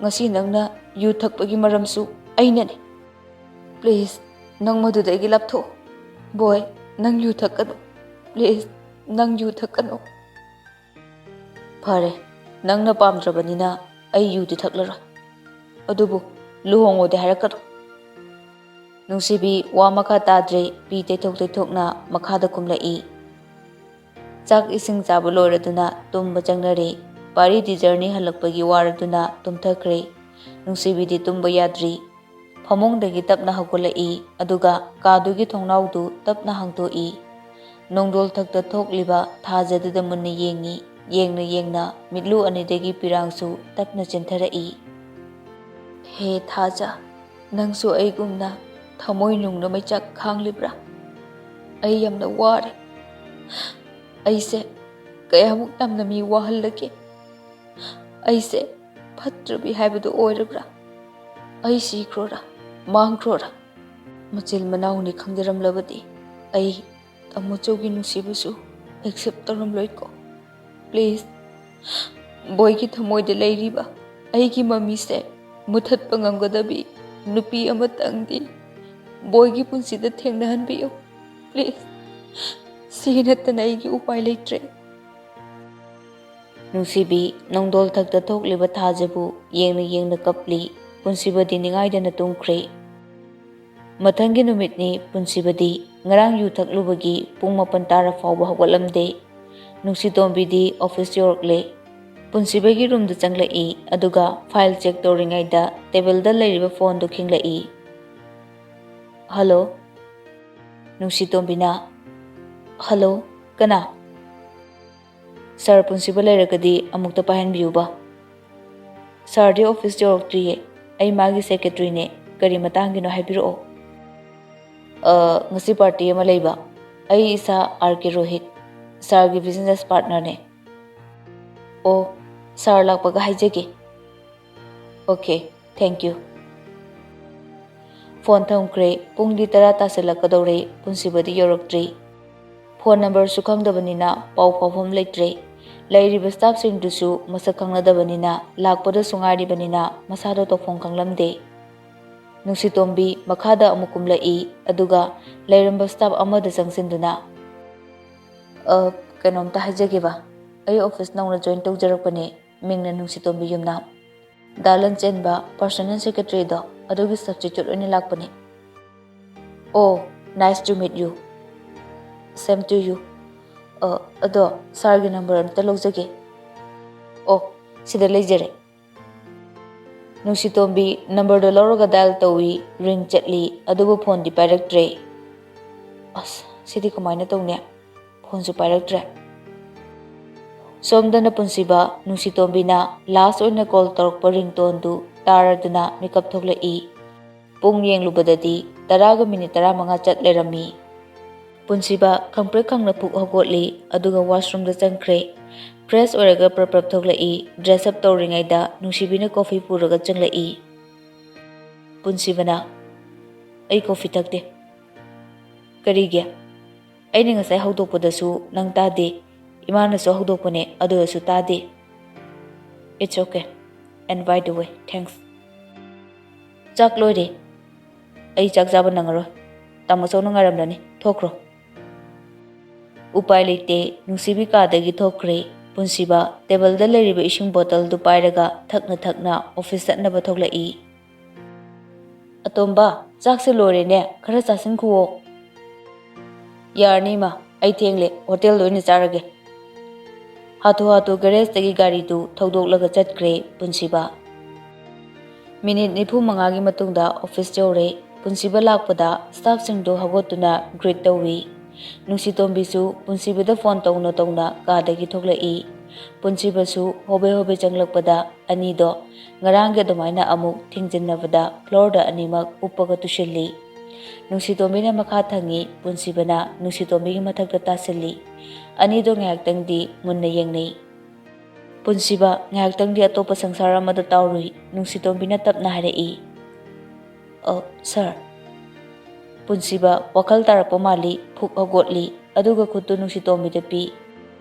ꯉꯁꯤ ꯅꯪꯅ ꯌꯨ ꯊꯛꯄꯒꯤ ꯃꯔꯝꯁꯨ ꯑꯩꯅꯅꯦ꯫ Please, ꯅꯪ ꯃꯗꯨꯗꯒꯤ ꯂꯥꯞꯊꯣꯛꯑꯣ꯫ ꯕꯣꯏ, ꯅꯪ ꯌꯨ ꯊꯛꯀꯅꯨ꯫ Please, ꯅꯪ ꯌꯨ ꯊꯛꯀꯅꯨ꯫ ꯐꯔꯦ, ꯅꯪꯅ ꯄꯥꯝꯗ꯭ꯔꯕꯅꯤꯅ ꯑꯩ ꯌꯨꯗꯤ ꯊꯛꯂꯔꯣꯏ꯫ ꯑꯗꯨꯕꯨ ꯂꯨꯍꯣꯡꯉꯣꯗꯤ ꯍꯥꯏꯔꯛꯀꯅꯨ꯫ ꯅꯨꯡꯁꯤꯕꯤ ꯋꯥ ꯃꯈꯥ ꯇꯥꯗ꯭ꯔꯦ, ꯄꯤ ꯇꯩꯊꯣꯛ ꯇꯩꯊꯣꯛꯅ ꯃꯈꯥꯗ ꯀꯨꯝꯂꯛꯏ꯫ ꯆꯥꯛ ꯏꯁꯤꯡ ꯆꯥꯕ ꯂꯣꯏꯔꯗꯨꯅ ꯇꯨꯝꯕ ꯆꯪꯅꯔꯦ꯫ ꯄꯥꯔꯤꯗꯤ journey ꯍꯜꯂꯛꯄꯒꯤ ꯋꯥꯔꯗꯨꯅ ꯇꯨꯝꯊꯈ꯭ꯔꯦ꯫ ꯅꯨꯡꯁꯤꯕꯤꯗꯤ ꯇꯨꯝꯕ ꯌꯥꯗ꯭ꯔꯤ꯫ ꯐꯃꯨꯡꯗꯒꯤ ꯇꯞꯅ ꯍꯧꯒꯠꯂꯛꯏ, ꯑꯗꯨꯒ ꯀꯥꯗꯨꯒꯤ ꯊꯣꯡꯅꯥꯎꯗꯨ ꯇꯞꯅ ꯍꯥꯡꯗꯣꯛꯏ꯫ ꯅꯣꯡꯗꯣꯜ ꯊꯛꯇ ꯊꯣꯛꯂꯤꯕ ꯊꯥꯖꯗꯨꯗ ꯃꯨꯟꯅ ꯌꯦꯡꯉꯤ꯫ ꯌꯦꯡꯅ ꯌꯦꯡꯅ ꯃꯤꯠꯂꯨ ꯑꯅꯤꯗꯒꯤ ꯄꯤꯔꯥꯡꯁꯨ ꯇꯞꯅ ꯆꯦꯟꯊꯔꯛꯏ꯫ ꯍꯦ ꯊꯥꯖ, ꯅꯪꯁꯨ ꯑꯩꯒꯨꯝꯅ ꯊꯃꯣꯏ ꯅꯨꯡꯅ ꯃꯩꯆꯥꯛ ꯈꯥꯡꯂꯤꯕ꯭ꯔꯥ? ꯑꯩ ꯌꯥꯝꯅ ꯋꯥꯔꯦ꯫ ꯑꯩꯁꯦ ꯀꯌꯥꯃꯨꯛ ꯌꯥꯝꯅ ꯃꯤ ꯋꯥꯍꯜꯂꯒꯦ? ꯑꯩꯁꯦ ꯐꯠꯇ꯭ꯔꯕꯤ ꯍꯥꯏꯕꯗꯨ ꯑꯣꯏꯔꯕ꯭ꯔꯥ? ꯑꯩ ꯁꯤꯈ꯭ꯔꯣꯔꯥ? ꯃꯥꯡꯈ꯭ꯔꯣꯔꯥ? ꯃꯆꯤꯜ ꯃꯅꯥꯎꯅꯤ ꯈꯪꯖꯔꯝꯂꯕꯗꯤ ꯑꯩ ꯇꯥꯃꯣꯆꯧꯒꯤ ꯅꯨꯡꯁꯤꯕꯁꯨ accept ꯇꯧꯔꯝꯂꯣꯏꯀꯣ꯫ Please, ꯕꯣꯏꯒꯤ ꯊꯃꯣꯏꯗ ꯂꯩꯔꯤꯕ ꯑꯩꯒꯤ ꯃꯃꯤꯁꯦ ꯃꯨꯊꯠꯄ ꯉꯝꯒꯗꯕꯤ ꯅꯨꯄꯤ ꯑꯃꯇꯪꯗꯤ ꯕꯣꯏꯒꯤ ꯄꯨꯟꯁꯤꯗ ꯊꯦꯡꯅꯍꯟꯕꯤꯌꯨ꯫ Please, ꯁꯤ ꯅꯠꯇꯅ ꯑꯩꯒꯤ ꯎꯄꯥꯏ ꯂꯩꯇ꯭ꯔꯦ꯫ ꯅꯨꯡꯁꯤꯕꯤ, ꯅꯣꯡꯗꯣꯜ ꯊꯛꯇ ꯊꯣꯛꯂꯤꯕ ꯊꯥꯖꯕꯨ ꯌꯦꯡꯅ ꯌꯦꯡꯅ ꯀꯞꯂꯤ꯫ ꯄꯨꯟꯁꯤꯕꯗꯤ ꯅꯤꯡꯉꯥꯏꯗꯅ ꯇꯨꯝꯈ꯭ꯔꯦ꯫ ꯃꯊꯪꯒꯤ ꯅꯨꯃꯤꯠꯅꯤ꯫ ꯄꯨꯟꯁꯤꯕꯗꯤ ꯉꯔꯥꯡ ꯌꯨ ꯊꯛꯂꯨꯕꯒꯤ ꯄꯨꯡ ꯃꯥꯄꯟ ꯇꯥꯔ ꯐꯥꯎꯕ ꯍꯧꯒꯠꯂꯝꯗꯦ꯫ ꯅꯨꯡꯁꯤꯇꯣꯝꯕꯤꯗꯤ office ꯌꯧꯔꯛꯂꯦ꯫ ꯄꯨꯟꯁꯤꯕꯒꯤ roomꯗ ꯆꯪꯂꯛꯏ, ꯑꯗꯨꯒ file check ꯇꯧꯔꯤꯉꯩꯗ tableꯗ ꯂꯩꯔꯤꯕ phoneꯗꯨ ꯈꯤꯡꯂꯛꯏ꯫ Hello꯫ ꯅꯨꯡꯁꯤꯇꯣꯝꯕꯤꯅ, "ꯍꯜꯂꯣ, ꯀꯅꯥ?" "ꯁꯥꯔ ꯄꯨꯟꯁꯤꯕ ꯂꯩꯔꯒꯗꯤ ꯑꯃꯨꯛꯇ ꯄꯥꯏꯍꯟꯕꯤꯌꯨꯕ꯫" "ꯁꯥꯔꯗꯤ ꯑꯣꯐꯤꯁ ꯌꯧꯔꯛꯇ꯭ꯔꯤꯌꯦ꯫ ꯑꯩ ꯃꯥꯒꯤ ꯁꯦꯀ꯭ꯔꯦꯇꯔꯤꯅꯦ꯫ ꯀꯔꯤ ꯃꯇꯥꯡꯒꯤꯅꯣ ꯍꯥꯏꯕꯤꯔꯛꯑꯣ꯫" "ꯑ, ꯉꯁꯤ ꯄꯥꯔꯇꯤ ꯑꯃ ꯂꯩꯕ꯫ ꯑꯩ ꯏꯁꯥ ꯑꯥꯔ ꯀꯦ ꯔꯣꯍꯤꯠ, ꯁꯥꯔꯒꯤ ꯕꯤꯖꯤꯅꯦꯁ ꯄꯥꯔꯠꯅꯔꯅꯦ꯫" "ꯑꯣ, ꯁꯥꯔ ꯂꯥꯛꯄꯒ ꯍꯥꯏꯖꯒꯦ꯫" "Okay, thank you." ꯐꯣꯟ ꯊꯝꯈ꯭ꯔꯦ꯫ ꯄꯨꯡꯗꯤ ꯇꯔꯥ ꯇꯥꯁꯤꯜꯂꯛꯀꯗꯧꯔꯦ, ꯄꯨꯟꯁꯤꯕꯗꯤ ꯌꯧꯔꯛꯇ꯭ꯔꯤ꯫ ꯐꯣꯟ ꯅꯝꯕꯔꯁꯨ ꯈꯪꯗꯕꯅꯤꯅ ꯄꯥꯎ ꯐꯥꯎꯐꯝ ꯂꯩꯇ꯭ꯔꯦ꯫ ꯂꯩꯔꯤꯕ ꯁ꯭ꯇꯥꯐꯁꯤꯡꯗꯨꯁꯨ ꯃꯁꯛ ꯈꯪꯅꯗꯕꯅꯤꯅ, ꯂꯥꯛꯄꯗꯁꯨ ꯉꯥꯏꯔꯤꯕꯅꯤꯅ ꯃꯁꯥꯗꯣ ꯇꯧꯐꯝ ꯈꯪꯂꯝꯗꯦ꯫ ꯅꯨꯡꯁꯤꯇꯣꯝꯕꯤ ꯃꯈꯥꯗ ꯑꯃꯨꯛ ꯀꯨꯝꯂꯛꯏ, ꯑꯗꯨꯒ ꯂꯩꯔꯝꯕ ꯁ꯭ꯇꯥꯐ ꯑꯃꯗ ꯆꯪꯁꯤꯟꯗꯨꯅ, "ꯑ, ꯀꯩꯅꯣꯝꯇ ꯍꯥꯏꯖꯒꯦꯕ, ꯑꯩ ꯑꯣꯐꯤꯁ ꯅꯧꯅ ꯖꯣꯏꯟ ꯇꯧꯖꯔꯛꯄꯅꯦ, ꯃꯤꯡꯅ ꯅꯨꯡꯁꯤꯇꯣꯝꯕꯤ ꯌꯨꯝꯅꯥꯝ꯫ ꯗꯥ ꯂꯟꯆꯦꯟꯕ, ꯄꯔꯁꯣꯅꯦꯜ ꯁꯦꯀ꯭ꯔꯦꯇꯔꯤꯗꯣ, ꯑꯗꯨꯒꯤ ꯁꯕꯁꯇꯤꯇ꯭ꯌꯨꯠ ꯑꯣꯏꯅ ꯂꯥꯛꯄꯅꯦ꯫" "ꯑꯣ, nice to meet you." "Same to you꯫ ꯑ, ꯑꯗꯣ ꯁꯥꯔꯒꯤ ꯅꯝꯕꯔ ꯑꯝꯇ ꯂꯧꯖꯒꯦ꯫" "ꯑꯣ, ꯁꯤꯗ ꯂꯩꯖꯔꯦ꯫" ꯅꯨꯡꯁꯤꯇꯣꯝꯕꯤ ꯅꯝꯕꯔꯗꯣ ꯂꯧꯔꯒ ꯗꯥꯏꯜ ꯇꯧꯏ, ꯔꯤꯡ ꯆꯠꯂꯤ, ꯑꯗꯨꯕꯨ ꯐꯣꯟꯗꯤ ꯄꯥꯏꯔꯛꯇ꯭ꯔꯦ꯫ "ꯑꯁ, ꯁꯤꯗꯤ ꯀꯃꯥꯏꯅ ꯇꯧꯅꯤ? ꯐꯣꯟꯁꯨ ꯄꯥꯏꯔꯛꯇ꯭ꯔꯦ꯫" ꯁꯣꯝꯗꯅ ꯄꯨꯟꯁꯤꯕ, ꯅꯨꯡꯁꯤꯇꯣꯝꯕꯤꯅ ꯂꯥꯁ ꯑꯣꯏꯅ ꯀꯣꯜ ꯇꯧꯔꯛꯄ ꯔꯤꯡꯇꯣꯟꯗꯨ ꯇꯥꯔꯗꯨꯅ ꯃꯤꯀꯞ ꯊꯣꯛꯂꯛꯏ꯫ ꯄꯨꯡ ꯌꯦꯡꯂꯨꯕꯗꯗꯤ ꯇꯔꯥꯒ ꯃꯤꯅꯤꯠ ꯇꯔꯥꯃꯉꯥ ꯆꯠ ꯂꯩꯔꯝꯃꯤ꯫ ꯄꯨꯟꯁꯤꯕ ꯈꯪꯄ꯭ꯔꯦꯛ ꯈꯪꯅ ꯄꯨꯛ ꯍꯧꯒꯠꯂꯤ, ꯑꯗꯨꯒ ꯋꯥꯁꯔꯨꯝꯗ ꯆꯪꯈ꯭ꯔꯦ꯫ ꯐ꯭ꯔꯦꯁ ꯑꯣꯏꯔꯒ ꯄ꯭ꯔꯞ ꯄ꯭ꯔꯞ ꯊꯣꯛꯂꯛꯏ꯫ ꯗ꯭ꯔꯦꯁ ꯑꯞ ꯇꯧꯔꯤꯉꯩꯗ ꯅꯨꯡꯁꯤꯕꯤꯅ ꯀꯣꯐꯤ ꯄꯨꯔꯒ ꯆꯪꯂꯛꯏ꯫ ꯄꯨꯟꯁꯤꯕꯅ, "ꯑꯩ ꯀꯣꯐꯤ ꯊꯛꯇꯦ꯫" "ꯀꯔꯤꯒꯤ?" "ꯑꯩꯅ ꯉꯁꯥꯏ ꯍꯧꯗꯣꯛꯄꯗꯁꯨ ꯅꯪ ꯇꯥꯗꯦ꯫ ꯏꯃꯥꯅꯁꯨ ꯍꯧꯗꯣꯛꯄꯅꯦ, ꯑꯗꯨꯗꯁꯨ ꯇꯥꯗꯦ꯫" "It's okay. And by the way, thanks." "ꯆꯥꯛ ꯂꯣꯏꯔꯦ꯫ ꯑꯩ ꯆꯥꯛ ꯆꯥꯕ ꯅꯪꯉꯔꯣꯏ꯫ ꯇꯥꯃꯣ ꯆꯧꯅ ꯉꯥꯏꯔꯝꯂꯅꯤ꯫ ꯊꯣꯛꯈ꯭ꯔꯣ꯫" ꯎꯄꯥꯏ ꯂꯩꯇꯦ꯫ ꯅꯨꯡꯁꯤꯕꯤ ꯀꯥꯗꯒꯤ ꯊꯣꯛꯈ꯭ꯔꯦ꯫ ꯄꯨꯟꯁꯤꯕ ꯇꯦꯕꯜꯗ ꯂꯩꯔꯤꯕ ꯏꯁꯤꯡ ꯕꯣꯇꯜꯗꯨ ꯄꯥꯏꯔꯒ ꯊꯛꯅ ꯊꯛꯅ ꯑꯣꯐꯤꯁ ꯆꯠꯅꯕ ꯊꯣꯛꯂꯛꯏ꯫ "ꯑꯇꯣꯝꯕ, ꯆꯥꯛꯁꯦ ꯂꯣꯏꯔꯦꯅꯦ, ꯈꯔ ꯆꯥꯁꯤꯟꯈꯨꯋꯣ꯫" "ꯌꯥꯔꯅꯤ ꯏꯃꯥ, ꯑꯩ ꯊꯦꯡꯂꯦ, ꯍꯣꯇꯦꯜꯗ ꯑꯣꯏꯅ ꯆꯥꯔꯒꯦ꯫" ꯍꯥꯊꯨ ꯍꯥꯊꯨ ꯒꯦꯔꯦꯖꯇꯒꯤ ꯒꯥꯔꯤꯗꯨ ꯊꯧꯗꯣꯛꯂꯒ ꯆꯠꯈ꯭ꯔꯦ ꯄꯨꯟꯁꯤꯕ꯫ ꯃꯤꯅꯤꯠ ꯅꯤꯐꯨ ꯃꯉꯥꯒꯤ ꯃꯇꯨꯡꯗ ꯑꯣꯐꯤꯁ ꯌꯧꯔꯦ꯫ ꯄꯨꯟꯁꯤꯕ ꯂꯥꯛꯄꯗ ꯁ꯭ꯇꯥꯐꯁꯤꯡꯗꯨ ꯍꯧꯒꯠꯇꯨꯅ ꯒ꯭ꯔꯤꯠ ꯇꯧꯏ꯫ ꯅꯨꯡꯁꯤꯇꯣꯝꯕꯤꯁꯨ ꯄꯨꯟꯁꯤꯕꯗ ꯐꯣꯟ ꯇꯧꯅ ꯇꯧꯅ ꯀꯥꯗꯒꯤ ꯊꯣꯛꯂꯛꯏ꯫ ꯄꯨꯟꯁꯤꯕꯁꯨ ꯍꯣꯕꯦ ꯍꯣꯕꯦ ꯆꯪꯂꯛꯄꯗ ꯑꯅꯤꯗꯣ ꯉꯔꯥꯡꯒꯤ ꯑꯗꯨꯃꯥꯏꯅ ꯑꯃꯨꯛ ꯊꯤꯡꯖꯤꯟꯅꯕꯗ ꯐ꯭ꯂꯣꯔꯗ ꯑꯅꯤꯃꯛ ꯎꯞꯄꯒ ꯇꯨꯁꯤꯜꯂꯤ꯫ ꯅꯨꯡꯁꯤꯇꯣꯝꯕꯤꯅ ꯃꯈꯥ ꯊꯪꯉꯤ, ꯄꯨꯟꯁꯤꯕꯅ ꯅꯨꯡꯁꯤꯇꯣꯝꯕꯤꯒꯤ ꯃꯊꯛꯇ ꯇꯥꯁꯤꯜꯂꯤ꯫ ꯑꯅꯤꯗꯣ ꯉꯥꯏꯍꯥꯛꯇꯪꯗꯤ ꯃꯨꯟꯅ ꯌꯦꯡꯅꯩ꯫ ꯄꯨꯟꯁꯤꯕ, ꯉꯥꯏꯍꯥꯛꯇꯪꯗꯤ ꯑꯇꯣꯞꯄ ꯁꯪꯁꯥꯔ ꯑꯃꯗ ꯇꯥꯎꯔꯨꯏ, ꯅꯨꯡꯁꯤꯇꯣꯝꯕꯤꯅ ꯇꯞꯅ ꯍꯥꯏꯔꯛꯏ꯫ "ꯑ, ꯁꯥꯔ꯫" ꯄꯨꯟꯁꯤꯕ ꯋꯥꯈꯜ ꯇꯥꯔꯛꯄ ꯃꯥꯜꯂꯤ, ꯐꯨꯛ ꯍꯧꯒꯠꯂꯤ, ꯑꯗꯨꯒ ꯈꯨꯠꯇꯨ ꯅꯨꯡꯁꯤꯇꯣꯝꯕꯤꯗ ꯄꯤ꯫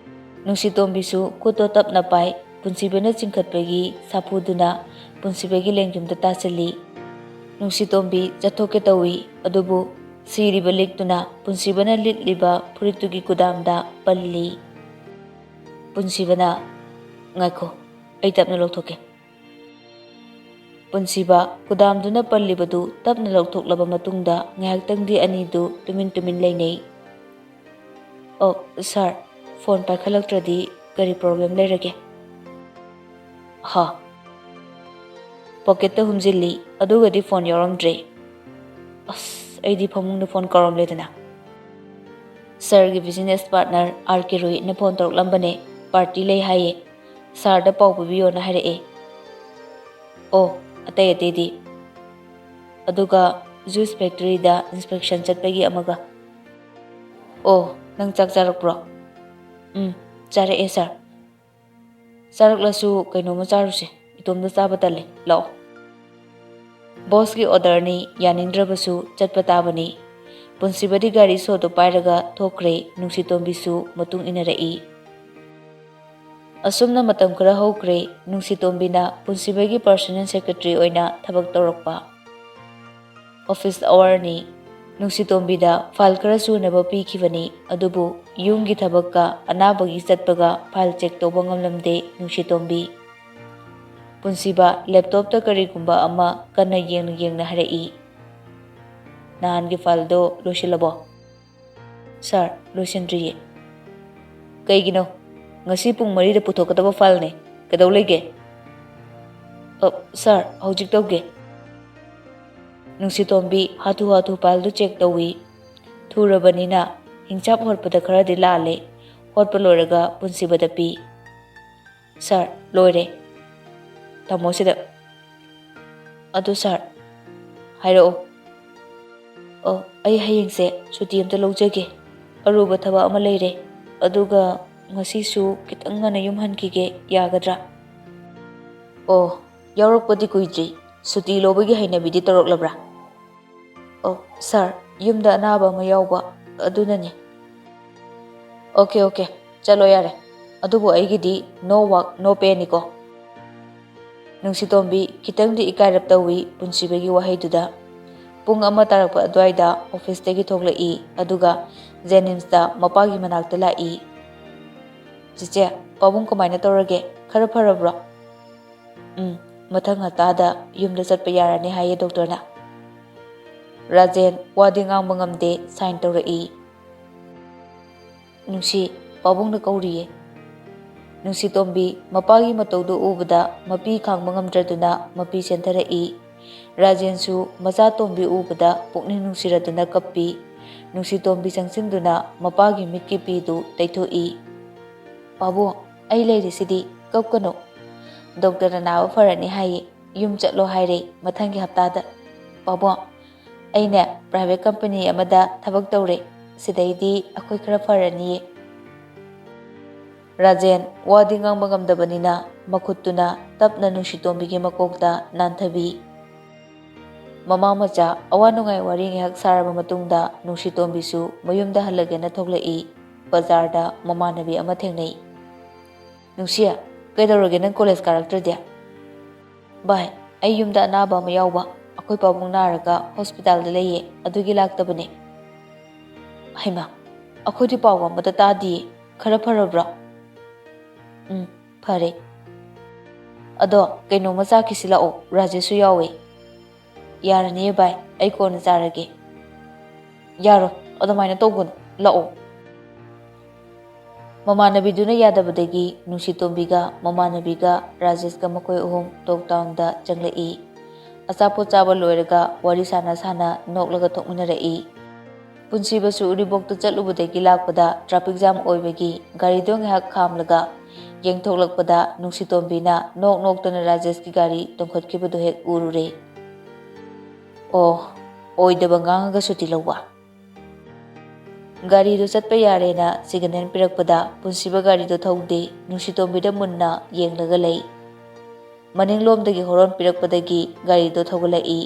ꯅꯨꯡꯁꯤꯇꯣꯝꯕꯤꯁꯨ ꯈꯨꯠꯇꯣ ꯇꯞꯅ ꯄꯥꯏ, ꯄꯨꯟꯁꯤꯕꯅ ꯆꯤꯡꯈꯠꯄꯒꯤ ꯁꯥꯐꯨꯗꯨꯅ ꯄꯨꯟꯁꯤꯕꯒꯤ ꯂꯦꯡꯖꯨꯝꯗ ꯇꯥꯁꯤꯜꯂꯤ꯫ ꯅꯨꯡꯁꯤꯇꯣꯝꯕꯤ ꯆꯠꯊꯣꯛꯀꯦ ꯇꯧꯏ, ꯑꯗꯨꯕꯨ ꯁꯤꯔꯤꯕ ꯂꯤꯛꯇꯨꯅ ꯄꯨꯟꯁꯤꯕꯅ ꯂꯤꯠꯂꯤꯕ ꯐꯨꯔꯤꯠꯇꯨꯒꯤ ꯀꯨꯗꯥꯝꯗ ꯄꯜꯂꯤ꯫ ꯄꯨꯟꯁꯤꯕꯅ, "ꯉꯥꯏꯈꯣ, ꯑꯩ ꯇꯞꯅ ꯂꯧꯊꯣꯛꯀꯦ꯫" ꯄꯨꯟꯁꯤꯕ ꯀꯨꯗꯥꯝꯗꯨꯅ ꯄꯜꯂꯤꯕꯗꯨ ꯇꯞꯅ ꯂꯧꯊꯣꯛꯂꯕ ꯃꯇꯨꯡꯗ ꯉꯥꯏꯍꯥꯛꯇꯪꯗꯤ ꯑꯅꯤꯗꯨ ꯇꯨꯃꯤꯟ ꯇꯨꯃꯤꯟ ꯂꯩꯅꯩ꯫ "ꯑꯣ, ꯁꯥꯔ, ꯐꯣꯟ ꯄꯥꯏꯈꯠꯂꯛꯇ꯭ꯔꯗꯤ ꯀꯔꯤ ꯄ꯭ꯔꯣꯕ꯭ꯂꯦꯝ ꯂꯩꯔꯒꯦ?" "ꯍꯥ?" ꯄꯣꯀꯦꯠꯇ ꯍꯨꯝꯖꯤꯜꯂꯤ, ꯑꯗꯨꯒꯗꯤ ꯐꯣꯟ ꯌꯥꯎꯔꯝꯗ꯭ꯔꯦ꯫ "ꯑꯁ, ꯑꯩꯗꯤ ꯐꯃꯨꯡꯗ ꯐꯣꯟ ꯀꯥꯎꯔꯝꯂꯦꯗꯅ꯫" "ꯁꯥꯔꯒꯤ ꯕꯤꯖꯤꯅꯦꯁ ꯄꯥꯔꯠꯅꯔ ꯑꯥꯔ ꯀꯦ ꯔꯣꯍꯤꯠꯅ ꯐꯣꯟ ꯇꯧꯔꯛꯂꯝꯕꯅꯦ, ꯄꯥꯔꯇꯤ ꯂꯩ ꯍꯥꯏꯌꯦ, ꯁꯥꯔꯗ ꯄꯥꯎ ꯄꯤꯕꯤꯌꯣꯅ ꯍꯥꯏꯔꯛꯑꯦ꯫" "ꯑꯣ, ꯑꯇꯩ ꯑꯇꯩꯗꯤ?" "ꯑꯗꯨꯒ ꯖꯨꯁ ꯐꯦꯛꯇꯔꯤꯗ ꯏꯟꯁꯄꯦꯛꯁꯟ ꯆꯠꯄꯒꯤ ꯑꯃꯒ꯫" "ꯑꯣ, ꯅꯪ ꯆꯥꯛ ꯆꯥꯔꯛꯄ꯭ꯔꯣ?" "ꯎꯝ, ꯆꯥꯔꯛꯑꯦ ꯁꯥꯔ꯫" "ꯆꯥꯔꯛꯂꯁꯨ ꯀꯩꯅꯣꯝꯃ ꯆꯥꯔꯨꯁꯦ, ꯏꯇꯣꯝꯇ ꯆꯥꯕ ꯇꯜꯂꯦ, ꯂꯥꯛꯑꯣ꯫" ꯕꯣꯁꯀꯤ ꯑꯣꯔꯗꯔꯅꯤ, ꯌꯥꯅꯤꯡꯗ꯭ꯔꯕꯁꯨ ꯆꯠꯄ ꯇꯥꯕꯅꯤ꯫ ꯄꯨꯟꯁꯤꯕꯗꯤ ꯒꯥꯔꯤ ꯁꯣꯗꯨ ꯄꯥꯏꯔꯒ ꯊꯣꯛꯈ꯭ꯔꯦ, ꯅꯨꯡꯁꯤꯇꯣꯝꯕꯤꯁꯨ ꯃꯇꯨꯡ ꯏꯟꯅꯔꯛꯏ꯫ ꯑꯁꯨꯝꯅ ꯃꯇꯝ ꯈꯔ ꯍꯧꯈ꯭ꯔꯦ, ꯅꯨꯡꯁꯤꯇꯣꯝꯕꯤꯅ ꯄꯨꯟꯁꯤꯕꯒꯤ ꯄꯔꯁꯣꯅꯦꯜ ꯁꯦꯀ꯭ꯔꯦꯇꯔꯤ ꯑꯣꯏꯅ ꯊꯕꯛ ꯇꯧꯔꯛꯄ꯫ ꯑꯣꯐꯤꯁ ꯑꯋꯥꯔꯅꯤ꯫ ꯅꯨꯡꯁꯤꯇꯣꯝꯕꯤꯗ ꯐꯥꯏꯜ ꯈꯔ ꯁꯨꯅꯕ ꯄꯤꯈꯤꯕꯅꯤ, ꯑꯗꯨꯕꯨ ꯌꯨꯝꯒꯤ ꯊꯕꯛꯀ ꯑꯅꯥꯕꯒꯤ ꯆꯠꯄꯒ ꯐꯥꯏꯜ ꯆꯦꯛ ꯇꯧꯕ ꯉꯝꯂꯝꯗꯦ ꯅꯨꯡꯁꯤꯇꯣꯝꯕꯤ꯫ ꯄꯨꯟꯁꯤꯕ ꯂꯦꯞꯇꯣꯞꯇ ꯀꯔꯤꯒꯨꯝꯕ ꯑꯃ ꯀꯟꯅ ꯌꯦꯡꯅ ꯌꯦꯡꯅ ꯍꯥꯏꯔꯛꯏ, "ꯅꯍꯥꯟꯒꯤ ꯐꯥꯏꯜꯗꯣ ꯂꯣꯏꯁꯤꯜꯂꯕꯣ?" "ꯁꯥꯔ, ꯂꯣꯏꯁꯤꯟꯗ꯭ꯔꯤꯌꯦ꯫" "ꯀꯩꯒꯤꯅꯣ? ꯉꯁꯤ ꯄꯨꯡ ꯃꯔꯤꯗ ꯄꯨꯊꯣꯛꯀꯗꯕ ꯐꯥꯏꯜꯅꯦ꯫ ꯀꯩꯗꯧ ꯂꯩꯒꯦ?" "ꯑ, ꯁꯥꯔ, ꯍꯧꯖꯤꯛ ꯇꯧꯒꯦ꯫" ꯅꯨꯡꯁꯤꯇꯣꯝꯕꯤ ꯍꯥꯊꯨ ꯍꯥꯊꯨ ꯐꯥꯏꯜꯗꯨ ꯆꯦꯛ ꯇꯧꯏ꯫ ꯊꯨꯔꯕꯅꯤꯅ ꯍꯤꯡꯆꯥꯞ ꯍꯣꯠꯄꯗ ꯈꯔꯗꯤ ꯂꯥꯜꯂꯦ꯫ ꯍꯣꯠꯄ ꯂꯣꯏꯔꯒ ꯄꯨꯟꯁꯤꯕꯗ ꯄꯤ꯫ "ꯁꯥꯔ, ꯂꯣꯏꯔꯦ꯫ ꯊꯝꯃꯣ ꯁꯤꯗ꯫ ꯑꯗꯨ ꯁꯥꯔ, ꯍꯥꯏꯔꯛꯑꯣ꯫" "ꯑꯣ, ꯑꯩ ꯍꯌꯦꯡꯁꯦ ꯁꯨꯇꯤ ꯑꯝꯇ ꯂꯧꯖꯒꯦ꯫ ꯑꯔꯨꯕ ꯊꯕꯛ ꯑꯃ ꯂꯩꯔꯦ꯫ ꯑꯗꯨꯒ ꯉꯁꯤꯁꯨ ꯈꯤꯇꯪ ꯉꯟꯅ ꯌꯨꯝ ꯍꯟꯈꯤꯒꯦ, ꯌꯥꯒꯗ꯭ꯔꯥ?" "ꯑꯣ, ꯌꯥꯎꯔꯛꯄꯗꯤ ꯀꯨꯏꯗ꯭ꯔꯤ꯫ ꯁꯨꯇꯤ ꯂꯧꯕꯒꯤ ꯍꯩꯅꯕꯤꯗꯤ ꯇꯧꯔꯛꯂꯕ꯭ꯔꯥ?" "ꯑꯣ, ꯁꯥꯔ, ꯌꯨꯝꯗ ꯑꯅꯥꯕ ꯑꯃ ꯌꯥꯎꯕ, ꯑꯗꯨꯅꯅꯤ꯫" "ꯑꯣꯀꯦ, ꯑꯣꯀꯦ, ꯆꯠꯂꯣ ꯌꯥꯔꯦ꯫ ꯑꯗꯨꯕꯨ ꯑꯩꯒꯤꯗꯤ no work, no payꯅꯤꯀꯣ꯫" ꯅꯨꯡꯁꯤꯇꯣꯝꯕꯤ ꯈꯤꯇꯪꯗꯤ ꯏꯀꯥꯏꯔꯞ ꯇꯧꯏ ꯄꯨꯟꯁꯤꯕꯒꯤ ꯋꯥꯍꯩꯗꯨꯗ꯫ ꯄꯨꯡ ꯑꯃ ꯇꯥꯔꯛꯄ ꯑꯗꯨꯋꯥꯏꯗ ꯑꯣꯐꯤꯁꯇꯒꯤ ꯊꯣꯛꯂꯛꯏ, ꯑꯗꯨꯒ ꯖꯦꯅꯤꯝꯁꯇ ꯃꯄꯥꯒꯤ ꯃꯅꯥꯛꯇ ꯂꯥꯛꯏ꯫ "ꯆꯦꯆꯦ, ꯄꯥꯕꯨꯡ ꯀꯃꯥꯏꯅ ꯇꯧꯔꯒꯦ? ꯈꯔ ꯐꯔꯕ꯭ꯔꯣ?" "ꯎꯝ, ꯃꯊꯪ ꯍꯞꯇꯥꯗ ꯌꯨꯝꯗ ꯆꯠꯄ ꯌꯥꯔꯅꯤ ꯍꯥꯏꯌꯦ ꯗꯣꯛꯇꯔꯅ꯫" ꯔꯥꯖꯦꯟ ꯋꯥꯗꯤ ꯉꯥꯡꯕ ꯉꯝꯗꯦ, ꯁꯥꯏꯟ ꯇꯧꯔꯛꯏ꯫ "ꯅꯨꯡꯁꯤ, ꯄꯥꯕꯨꯡꯅ ꯀꯧꯔꯤꯌꯦ꯫" ꯅꯨꯡꯁꯤꯇꯣꯝꯕꯤ ꯃꯄꯥꯒꯤ ꯃꯇꯧꯗꯨ ꯎꯕꯗ ꯃꯄꯤ ꯈꯥꯡꯕ ꯉꯝꯗ꯭ꯔꯗꯨꯅ ꯃꯄꯤ ꯆꯦꯟꯊꯔꯛꯏ꯫ ꯔꯥꯖꯦꯟꯁꯨ ꯃꯆꯥꯇꯣꯝꯕꯤ ꯎꯕꯗ ꯄꯨꯛꯅꯤꯡ ꯅꯨꯡꯁꯤꯔꯗꯨꯅ ꯀꯞꯄꯤ꯫ ꯅꯨꯡꯁꯤꯇꯣꯝꯕꯤ ꯆꯪꯁꯤꯟꯗꯨꯅ ꯃꯄꯥꯒꯤ ꯃꯤꯠꯀꯤ ꯄꯤꯗꯨ ꯇꯩꯊꯣꯛꯏ꯫ "ꯄꯥꯕꯨꯡ, ꯑꯩ ꯂꯩꯔꯤꯁꯤꯗꯤ, ꯀꯞꯀꯅꯨ꯫ ꯗꯣꯛꯇꯔꯅ ꯅꯥꯕ ꯐꯔꯅꯤ ꯍꯥꯏꯌꯦ꯫ ꯌꯨꯝ ꯆꯠꯂꯣ ꯍꯥꯏꯔꯦ ꯃꯊꯪꯒꯤ ꯍꯞꯇꯥꯗ꯫ ꯄꯥꯕꯨꯡ, ꯑꯩꯅꯦ ꯄ꯭ꯔꯥꯏꯚꯦꯠ ꯀꯝꯄꯅꯤ ꯑꯃꯗ ꯊꯕꯛ ꯇꯧꯔꯦ꯫ ꯁꯤꯗꯩꯗꯤ ꯑꯩꯈꯣꯏ ꯈꯔ ꯐꯔꯅꯤꯌꯦ꯫" ꯔꯥꯖꯦꯟ ꯋꯥꯗꯤ ꯉꯥꯡꯕ ꯉꯝꯗꯕꯅꯤꯅ ꯃꯈꯨꯠꯇꯨꯅ ꯇꯞꯅ ꯅꯨꯡꯁꯤꯇꯣꯝꯕꯤꯒꯤ ꯃꯀꯣꯛꯇ ꯅꯥꯟꯊꯕꯤ꯫ ꯃꯃꯥ ꯃꯆꯥ ꯑꯋꯥ ꯅꯨꯡꯉꯥꯏ ꯋꯥꯔꯤ ꯉꯥꯏꯍꯥꯛ ꯁꯥꯔꯕ ꯃꯇꯨꯡꯗ ꯅꯨꯡꯁꯤꯇꯣꯝꯕꯤꯁꯨ ꯃꯌꯨꯝꯗ ꯍꯜꯂꯒꯦꯅ ꯊꯣꯛꯂꯛꯏ꯫ ꯕꯖꯥꯔꯗ ꯃꯃꯥꯟꯅꯕꯤ ꯑꯃ ꯊꯦꯡꯅꯩ꯫ "ꯅꯨꯡꯁꯤ, ꯀꯩꯗꯧꯔꯒꯦ ꯅꯪ ꯀꯣꯂꯦꯖ ꯀꯥꯔꯛꯇ꯭ꯔꯗꯤ?" "ꯚꯥꯏ, ꯑꯩ ꯌꯨꯝꯗ ꯑꯅꯥꯕ ꯑꯃ ꯌꯥꯎꯕ, ꯑꯩꯈꯣꯏ ꯄꯥꯕꯨꯡ ꯅꯥꯔꯒ ꯍꯣꯁꯄꯤꯇꯥꯜꯗ ꯂꯩꯌꯦ, ꯑꯗꯨꯒꯤ ꯂꯥꯛꯇꯕꯅꯦ꯫" "ꯍꯩꯃꯥ, ꯑꯩꯈꯣꯏꯗꯤ ꯄꯥꯎ ꯑꯃꯠꯇ ꯇꯥꯗꯤꯌꯦ꯫ ꯈꯔ ꯐꯔꯕ꯭ꯔꯣ?" "ꯎꯝ, ꯐꯔꯦ꯫" "ꯑꯗꯣ ꯀꯩꯅꯣꯝꯃ ꯆꯥꯈꯤꯁꯤ ꯂꯥꯛꯑꯣ, ꯔꯥꯖꯦꯁꯁꯨ ꯌꯥꯎꯋꯦ꯫" "ꯌꯥꯔꯅꯤꯌꯦ ꯚꯥꯏ, ꯑꯩ ꯀꯣꯟꯅ ꯆꯥꯔꯒꯦ꯫" "ꯌꯥꯔꯣꯏ, ꯑꯗꯨꯃꯥꯏꯅ ꯇꯧꯒꯅꯨ, ꯂꯥꯛꯑꯣ꯫" ꯃꯃꯥꯟꯅꯕꯤꯗꯨꯅ ꯌꯥꯗꯕꯗꯒꯤ ꯅꯨꯡꯁꯤꯇꯣꯝꯕꯤꯒ ꯃꯃꯥꯟꯅꯕꯤꯒ ꯔꯥꯖꯦꯁꯀ ꯃꯈꯣꯏ ꯑꯍꯨꯝ ꯇꯣꯛ ꯇꯥꯎꯟꯗ ꯆꯪꯂꯛꯏ꯫ ꯑꯆꯥꯄꯣꯠ ꯆꯥꯕ ꯂꯣꯏꯔꯒ ꯋꯥꯔꯤ ꯁꯥꯟꯅ ꯁꯥꯟꯅ ꯅꯣꯛꯂꯒ ꯊꯣꯛꯃꯤꯟꯅꯔꯛꯏ꯫ ꯄꯨꯟꯁꯤꯕꯁꯨ ꯎꯔꯤꯄꯣꯛꯇ ꯆꯠꯂꯨꯕꯗꯒꯤ ꯂꯥꯛꯄꯗ traffic jam ꯑꯣꯏꯕꯒꯤ ꯒꯥꯔꯤꯗꯣ ꯉꯥꯏꯍꯥꯛ ꯈꯥꯝꯂꯒ ꯌꯦꯡꯊꯣꯛꯂꯛꯄꯗ ꯅꯨꯡꯁꯤꯇꯣꯝꯕꯤꯅ ꯅꯣꯛ ꯅꯣꯛꯇꯅ ꯔꯥꯖꯦꯁꯀꯤ ꯒꯥꯔꯤ ꯇꯣꯡꯈꯠꯈꯤꯕꯗꯨ ꯍꯦꯛ ꯎꯔꯨꯔꯦ꯫ ꯑꯣ, ꯑꯣꯏꯗꯕ ꯉꯥꯡꯉꯒ ꯁꯨꯇꯤ ꯂꯧꯕ꯫ ꯒꯥꯔꯤꯗꯨ ꯆꯠꯄ ꯌꯥꯔꯦꯅ signal ꯄꯤꯔꯛꯄꯗ ꯄꯨꯟꯁꯤꯕ ꯒꯥꯔꯤꯗꯨ ꯊꯧꯗꯦ, ꯅꯨꯡꯁꯤꯇꯣꯝꯕꯤꯗ ꯃꯨꯟꯅ ꯌꯦꯡꯂꯒ ꯂꯩ꯫ ꯃꯅꯤꯡꯂꯣꯝꯗꯒꯤ horn ꯄꯤꯔꯛꯄꯗꯒꯤ ꯒꯥꯔꯤꯗꯨ ꯊꯧꯒꯠꯂꯛꯏ꯫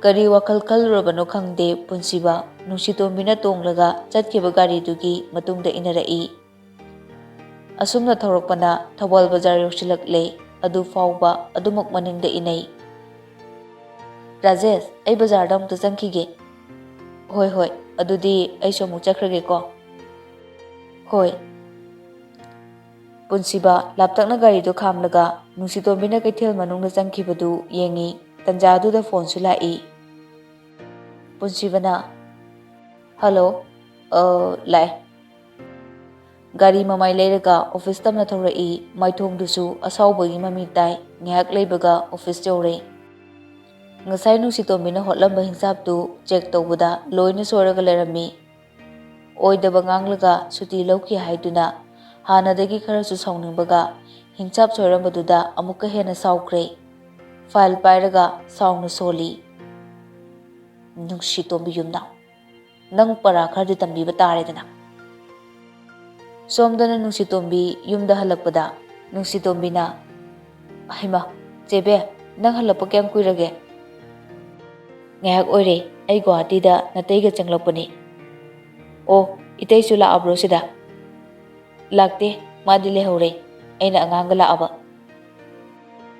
ꯀꯔꯤ ꯋꯥꯈꯜ ꯈꯜꯂꯨꯔꯕꯅꯣ ꯈꯪꯗꯦ ꯄꯨꯟꯁꯤꯕ, ꯅꯨꯡꯁꯤꯇꯣꯝꯕꯤꯅ ꯇꯣꯡꯂꯒ ꯆꯠꯈꯤꯕ ꯒꯥꯔꯤꯗꯨꯒꯤ ꯃꯇꯨꯡꯗ ꯏꯟꯅꯔꯛꯏ꯫ ꯑꯁꯨꯝꯅ ꯊꯧꯔꯛꯄꯅ ꯊꯧꯕꯥꯜ ꯕꯖꯥꯔ ꯌꯧꯁꯤꯜꯂꯛꯂꯦ꯫ ꯑꯗꯨ ꯐꯥꯎꯕ ꯑꯗꯨꯃꯛ ꯃꯅꯤꯡꯗ ꯏꯅꯩ꯫ "ꯔꯥꯖꯦꯁ, ꯑꯩ ꯕꯖꯥꯔꯗ ꯑꯃꯨꯛꯇ ꯆꯪꯈꯤꯒꯦ꯫" "ꯍꯣꯏ, ꯍꯣꯏ, ꯑꯗꯨꯗꯤ ꯑꯩꯁꯨ ꯑꯃꯨꯛ ꯆꯠꯈ꯭ꯔꯒꯦꯀꯣ꯫" "ꯍꯣꯏ꯫" ꯄꯨꯟꯁꯤꯕ ꯂꯥꯞꯇꯛꯅ ꯒꯥꯔꯤꯗꯨ ꯈꯥꯝꯂꯒ ꯅꯨꯡꯁꯤꯇꯣꯝꯕꯤꯅ ꯀꯩꯊꯦꯜ ꯃꯅꯨꯡꯗ ꯆꯪꯈꯤꯕꯗꯨ ꯌꯦꯡꯉꯤ꯫ ꯇꯟꯖꯥꯗꯨꯗ phoneꯁꯨ ꯂꯥꯛꯏ꯫ ꯄꯨꯟꯁꯤꯕꯅ, "Hello, ꯑ, ꯂꯥꯛꯑꯦ꯫" ꯒꯥꯔꯤ ꯃꯃꯥꯏ ꯂꯩꯔꯒ office ꯇꯝꯅ ꯊꯧꯔꯛꯏ꯫ ꯃꯥꯏꯊꯣꯡꯗꯨꯁꯨ ꯑꯁꯥꯎꯕꯒꯤ ꯃꯃꯤ ꯇꯥꯏ꯫ ꯉꯥꯏꯍꯥꯛ ꯂꯩꯕꯒ office ꯌꯧꯔꯦ꯫ ꯉꯁꯥꯏ ꯅꯨꯡꯁꯤꯇꯣꯝꯕꯤꯅ ꯍꯣꯠꯂꯝꯕ ꯍꯤꯡꯁꯥꯞꯇꯨ check ꯇꯧꯕꯗ ꯂꯣꯏꯅ ꯁꯣꯏꯔꯒ ꯂꯩꯔꯝꯃꯤ꯫ ꯑꯣꯏꯗꯕ ꯉꯥꯡꯂꯒ ꯁꯨꯇꯤ ꯂꯧꯈꯤ ꯍꯥꯏꯗꯨꯅ ꯍꯥꯟꯅꯗꯒꯤ ꯈꯔꯁꯨ ꯁꯥꯎꯅꯤꯡꯕꯒ ꯍꯤꯡꯁꯥꯞ ꯁꯣꯏꯔꯝꯕꯗꯨꯗ ꯑꯃꯨꯛꯀ ꯍꯦꯟꯅ ꯁꯥꯎꯈ꯭ꯔꯦ꯫ File ꯄꯥꯏꯔꯒ ꯁꯥꯎꯅ ꯁꯣꯜꯂꯤ꯫ "ꯅꯨꯡꯁꯤꯇꯣꯝꯕꯤ ꯌꯨꯝꯅꯥꯎ, ꯅꯪ ꯄꯔꯥ ꯈꯔꯗꯤ ꯇꯝꯕꯤꯕ ꯇꯥꯔꯦꯗꯅ꯫" ꯁꯣꯝꯗꯅ ꯅꯨꯡꯁꯤꯇꯣꯝꯕꯤ ꯌꯨꯝꯗ ꯍꯜꯂꯛꯄꯗ ꯅꯨꯡꯁꯤꯇꯣꯝꯕꯤꯅ, "ꯍꯩꯃꯥ, ꯆꯦꯕꯦ, ꯅꯪ ꯍꯜꯂꯛꯄ ꯀꯌꯥꯝ ꯀꯨꯏꯔꯒꯦ?" "ꯉꯥꯏꯍꯥꯛ ꯑꯣꯏꯔꯦ, ꯑꯩ ꯒꯨꯋꯥꯍꯥꯇꯤꯗ ꯅꯇꯩꯒ ꯆꯪꯂꯛꯄꯅꯤ꯫" "ꯑꯣ, ꯏꯇꯩꯁꯨ ꯂꯥꯛꯑꯕ꯭ꯔꯣ ꯁꯤꯗ?" "ꯂꯥꯛꯇꯦ, ꯃꯥꯗꯤ ꯂꯩꯍꯧꯔꯦ, ꯑꯩꯅ ꯑꯉꯥꯡꯒ ꯂꯥꯛꯑꯕ꯫"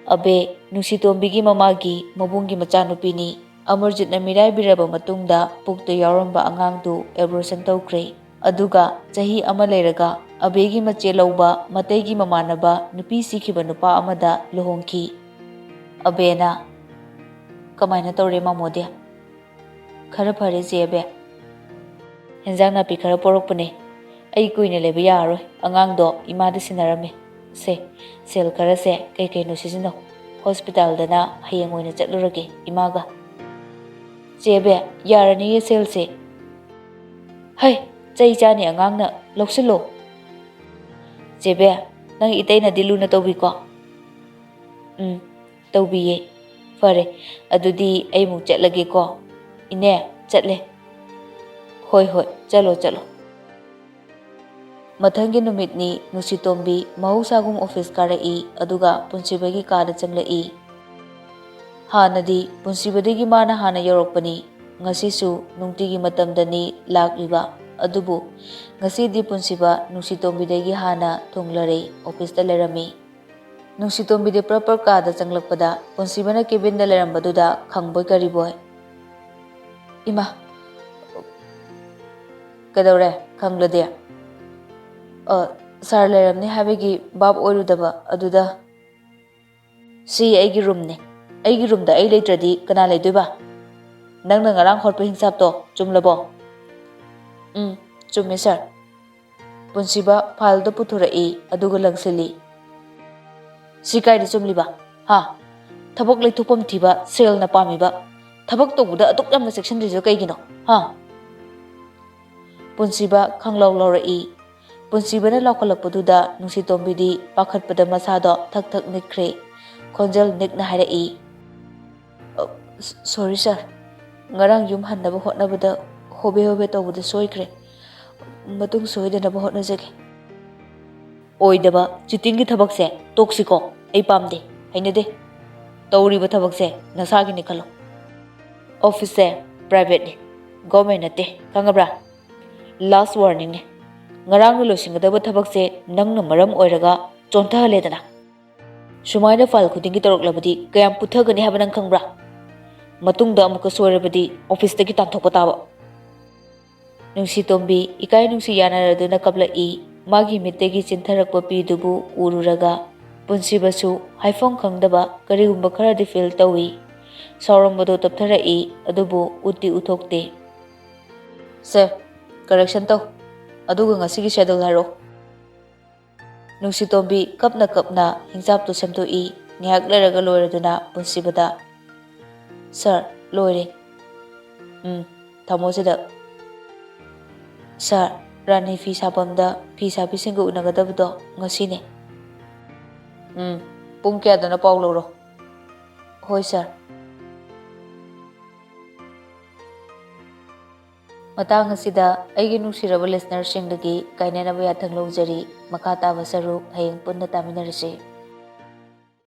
ꯑꯕꯦ, ꯅꯨꯡꯁꯤꯇꯣꯝꯕꯤꯒꯤ ꯃꯃꯥꯒꯤ ꯃꯕꯨꯡꯒꯤ ꯃꯆꯥꯅꯨꯄꯤꯅꯤ꯫ ꯑꯃꯔꯖꯤꯠꯅ ꯃꯤꯔꯥꯏꯕꯤꯔꯕ ꯃꯇꯨꯡꯗ ꯄꯨꯛꯇ ꯌꯥꯎꯔꯝꯕ ꯑꯉꯥꯡꯗꯨ abortion ꯇꯧꯈ꯭ꯔꯦ꯫ ꯑꯗꯨꯒ ꯆꯍꯤ ꯑꯃ ꯂꯩꯔꯒ ꯑꯕꯦꯒꯤ ꯃꯆꯦ ꯂꯧꯕ ꯃꯇꯩꯒꯤ ꯃꯃꯥꯟꯅꯕ ꯅꯨꯄꯤ ꯁꯤꯈꯤꯕ ꯅꯨꯄꯥ ꯑꯃꯗ ꯂꯨꯍꯣꯡꯈꯤ꯫ ꯑꯕꯦꯅ, "ꯀꯃꯥꯏꯅ ꯇꯧꯔꯦ ꯃꯥꯃꯣꯗꯤ?" "ꯈꯔ ꯐꯔꯦ ꯆꯦ ꯑꯕꯦ꯫ ꯍꯦꯟꯖꯥꯡ ꯅꯥꯄꯤ ꯈꯔ ꯄꯣꯔꯛꯄꯅꯦ꯫ ꯑꯩ ꯀꯨꯏꯅ ꯂꯩꯕ ꯌꯥꯔꯔꯣꯏ꯫ ꯑꯉꯥꯡꯗꯣ ꯏꯃꯥꯗ ꯁꯤꯟꯅꯔꯝꯃꯦ꯫ ꯁꯦ, ꯁꯦꯜ ꯈꯔꯁꯦ ꯀꯩ ꯀꯩꯅꯣ ꯁꯤꯖꯤꯟꯅꯧ꯫" ꯍꯣꯁꯄꯤꯇꯥꯜꯗꯅ ꯍꯌꯦꯡ ꯑꯣꯏꯅ ꯆꯠꯂꯨꯔꯒꯦ ꯏꯃꯥꯒ꯫ "ꯆꯦꯕꯦ, ꯌꯥꯔꯅꯤꯌꯦ ꯁꯦꯜꯁꯦ꯫" "ꯍꯩ, ꯆꯩ ꯆꯥꯅꯤ ꯑꯉꯥꯡꯅ, ꯂꯧꯁꯤꯜꯂꯣ꯫" "ꯆꯦꯕꯦ, ꯅꯪ ꯏꯇꯩꯅꯗꯤ ꯂꯨꯅ ꯇꯧꯕꯤꯀꯣ?" "ꯎꯝ, ꯇꯧꯕꯤꯌꯦ꯫ ꯐꯔꯦ, ꯑꯗꯨꯗꯤ ꯑꯩ ꯑꯃꯨꯛ ꯆꯠꯂꯒꯦꯀꯣ꯫" "ꯏꯅꯦ, ꯆꯠꯂꯦ꯫" "ꯍꯣꯏ, ꯍꯣꯏ, ꯆꯠꯂꯣ, ꯆꯠꯂꯣ꯫" ꯃꯊꯪꯒꯤ ꯅꯨꯃꯤꯠꯅꯤ꯫ ꯅꯨꯡꯁꯤꯇꯣꯝꯕꯤ ꯃꯍꯧꯁꯥꯒꯨꯝ ꯑꯣꯐꯤꯁ ꯀꯥꯔꯛꯏ, ꯑꯗꯨꯒ ꯄꯨꯟꯁꯤꯕꯒꯤ ꯀꯥꯗ ꯆꯪꯂꯛꯏ꯫ ꯍꯥꯟꯅꯗꯤ ꯄꯨꯟꯁꯤꯕꯗꯒꯤ ꯃꯥꯅ ꯍꯥꯟꯅ ꯌꯧꯔꯛꯄꯅꯤ꯫ ꯉꯁꯤꯁꯨ ꯅꯨꯡꯇꯤꯒꯤ ꯃꯇꯝꯗꯅꯤ ꯂꯥꯛꯂꯤꯕ, ꯑꯗꯨꯕꯨ ꯉꯁꯤꯗꯤ ꯄꯨꯟꯁꯤꯕ ꯅꯨꯡꯁꯤꯇꯣꯝꯕꯤꯗꯒꯤ ꯍꯥꯟꯅ ꯊꯨꯡꯂꯔꯦ ꯑꯣꯐꯤꯁꯇ ꯂꯩꯔꯝꯃꯤ꯫ ꯅꯨꯡꯁꯤꯇꯣꯝꯕꯤꯗꯤ ꯄ꯭ꯔꯞ ꯄ꯭ꯔꯞ ꯀꯥꯗ ꯆꯪꯂꯛꯄꯗ ꯄꯨꯟꯁꯤꯕꯅ ꯀꯦꯕꯤꯟꯗ ꯂꯩꯔꯝꯕꯗꯨꯗ ꯈꯪꯕꯣꯏ ꯀꯔꯤꯕꯣꯏ꯫ "ꯏꯃꯥ, ꯀꯩꯗꯧꯔꯦ ꯈꯪꯂꯗꯤ?" "ꯑ, ꯁꯥꯔ ꯂꯩꯔꯝꯅꯤ ꯍꯥꯏꯕꯒꯤ ꯚꯥꯞ ꯑꯣꯏꯔꯨꯗꯕ ꯑꯗꯨꯗ꯫" "ꯁꯤ ꯑꯩꯒꯤ ꯔꯨꯝꯅꯦ꯫ ꯑꯩꯒꯤ ꯔꯨꯝꯗ ꯑꯩ ꯂꯩꯇ꯭ꯔꯗꯤ ꯀꯅꯥ ꯂꯩꯗꯣꯏꯕ? ꯅꯪꯅ ꯉꯔꯥꯡ ꯍꯣꯠꯄ ꯍꯤꯡꯁꯥꯞꯇꯣ ꯆꯨꯝꯂꯕꯣ?" "ꯎꯝ, ꯆꯨꯝꯃꯦ ꯁꯥꯔ꯫" ꯄꯨꯟꯁꯤꯕ ꯐꯥꯏꯜꯗꯣ ꯄꯨꯊꯣꯔꯛꯏ, ꯑꯗꯨꯒ ꯂꯪꯁꯤꯜꯂꯤ꯫ "ꯁꯤ ꯀꯥꯏꯗ ꯆꯨꯝꯂꯤꯕ? ꯍꯥ? ꯊꯕꯛ ꯂꯩꯊꯣꯛꯐꯝ ꯊꯤꯕ ꯁꯦꯜꯅ ꯄꯥꯝꯃꯤꯕ ꯊꯕꯛ ꯇꯧꯕꯗ ꯑꯗꯨꯛ ꯌꯥꯝꯅ ꯆꯦꯛꯁꯤꯟꯗ꯭ꯔꯤꯁꯤꯕꯨ ꯀꯩꯒꯤꯅꯣ? ꯍꯥ?" ꯄꯨꯟꯁꯤꯕ ꯈꯪꯂꯥꯎ ꯂꯥꯎꯔꯛꯏ꯫ ꯄꯨꯟꯁꯤꯕꯅ ꯂꯥꯎꯈꯠꯂꯛꯄꯗꯨꯗ ꯅꯨꯡꯁꯤꯇꯣꯝꯕꯤꯗꯤ ꯄꯥꯈꯠꯄꯗ ꯃꯁꯥꯗꯣ ꯊꯛ ꯊꯛ ꯅꯤꯛꯈ꯭ꯔꯦ꯫ ꯈꯣꯟꯖꯦꯜ ꯅꯤꯛꯅ ꯍꯥꯏꯔꯛꯏ, "ꯑ, ꯁ-, ꯁꯣꯔꯤ ꯁꯥꯔ꯫ ꯉꯔꯥꯡ ꯌꯨꯝ ꯍꯟꯅꯕ ꯍꯣꯠꯅꯕꯗ ꯍꯣꯕꯦ ꯍꯣꯕꯦ ꯇꯧꯕꯗ ꯁꯣꯏꯈ꯭ꯔꯦ꯫ ꯃꯇꯨꯡ ꯁꯣꯏꯗꯅꯕ ꯍꯣꯠꯅꯖꯒꯦ꯫" "ꯑꯣꯏꯗꯕ ꯆꯤꯇꯤꯡꯒꯤ ꯊꯕꯛꯁꯦ ꯇꯣꯛꯁꯤꯀꯣ꯫ ꯑꯩ ꯄꯥꯝꯗꯦ, ꯍꯩꯅꯗꯦ꯫ ꯇꯧꯔꯤꯕ ꯊꯕꯛꯁꯦ ꯅꯁꯥꯒꯤꯅꯤ ꯈꯜꯂꯣ꯫ ꯑꯣꯐꯤꯁꯁꯦ ꯄ꯭ꯔꯥꯏꯚꯦꯠꯅꯤ, ꯒꯣꯔꯃꯦꯟ ꯅꯠꯇꯦ, ꯈꯪꯉꯕ꯭ꯔꯥ? ꯂꯥꯁ ꯋꯥꯔꯅꯤꯡꯅꯤ꯫ ꯉꯔꯥꯡꯅ ꯂꯣꯏꯁꯤꯟꯒꯗꯕ ꯊꯕꯛꯁꯦ ꯅꯪꯅ ꯃꯔꯝ ꯑꯣꯏꯔꯒ ꯆꯣꯟꯊꯍꯜꯂꯦꯗꯅ꯫ ꯁꯨꯃꯥꯏꯅ ꯐꯥꯏꯜ ꯈꯨꯗꯤꯡꯒꯤ ꯇꯧꯔꯛꯂꯕꯗꯤ ꯀꯌꯥꯝ ꯄꯨꯊꯒꯅꯤ ꯍꯥꯏꯕ ꯅꯪ ꯈꯪꯕ꯭ꯔꯥ? ꯃꯇꯨꯡꯗ ꯑꯃꯨꯛꯀ ꯁꯣꯏꯔꯕꯗꯤ ꯑꯣꯐꯤꯁꯇꯒꯤ ꯇꯥꯟꯊꯣꯛꯄ ꯇꯥꯕ꯫" ꯅꯨꯡꯁꯤꯇꯣꯝꯕꯤ ꯏꯀꯥꯏ ꯅꯨꯡꯁꯤ ꯌꯥꯅꯔꯗꯨꯅ ꯀꯞꯂꯛꯏ꯫ ꯃꯥꯒꯤ ꯃꯤꯠꯇꯒꯤ ꯆꯤꯟꯊꯔꯛꯄ ꯄꯤꯗꯨꯕꯨ ꯎꯔꯨꯔꯒ ꯄꯨꯟꯁꯤꯕꯁꯨ ꯍꯥꯏꯐꯝ ꯈꯪꯗꯕ ꯀꯔꯤꯒꯨꯝꯕ ꯈꯔꯗꯤ ꯐꯤꯜ ꯇꯧꯏ꯫ ꯁꯥꯎꯔꯝꯕꯗꯣ ꯇꯞꯊꯔꯛꯏ, ꯑꯗꯨꯕꯨ ꯎꯠꯇꯤ ꯎꯠꯊꯣꯛꯇꯦ꯫ "ꯁꯦ, ꯀꯔꯦꯛꯁꯟ ꯇꯧ, ꯑꯗꯨꯒ ꯉꯁꯤꯒꯤ ꯁꯦꯗꯨꯜ ꯍꯥꯏꯔꯛꯑꯣ꯫" ꯅꯨꯡꯁꯤꯇꯣꯝꯕꯤ ꯀꯞꯅ ꯀꯞꯅ ꯍꯤꯡꯁꯥꯞꯇꯨ ꯁꯦꯝꯗꯣꯛꯏ꯫ ꯉꯥꯏꯍꯥꯛ ꯂꯩꯔꯒ ꯂꯣꯏꯔꯗꯨꯅ ꯄꯨꯟꯁꯤꯕꯗ꯫ "ꯁꯥꯔ, ꯂꯣꯏꯔꯦ꯫ ꯎꯝ, ꯊꯝꯃꯣ ꯁꯤꯗ꯫ ꯁꯥꯔ, ꯔꯥꯅꯤ ꯐꯤ ꯁꯥꯐꯝꯗ ꯐꯤ ꯁꯥꯕꯤꯁꯤꯡꯒ ꯎꯅꯒꯗꯕꯗꯣ ꯉꯁꯤꯅꯦ꯫ ꯎꯝ, ꯄꯨꯡ ꯀꯌꯥꯗꯅꯣ ꯄꯥꯎ ꯂꯧꯔꯣ꯫" "ꯍꯣꯏ, ꯁꯥꯔ꯫" ꯃꯇꯥꯡ ꯑꯁꯤꯗ ꯑꯩꯒꯤ ꯅꯨꯡꯁꯤꯔꯕ ꯂꯤꯁꯅꯔꯁꯤꯡꯗꯒꯤ ꯀꯥꯏꯅꯅꯕ ꯌꯥꯊꯪ ꯂꯧꯖꯔꯤ꯫ ꯃꯈꯥ ꯇꯥꯕ ꯁꯔꯨꯛ ꯍꯌꯦꯡ ꯄꯨꯟꯅ ꯇꯥꯃꯤꯟꯅꯔꯁꯤ꯫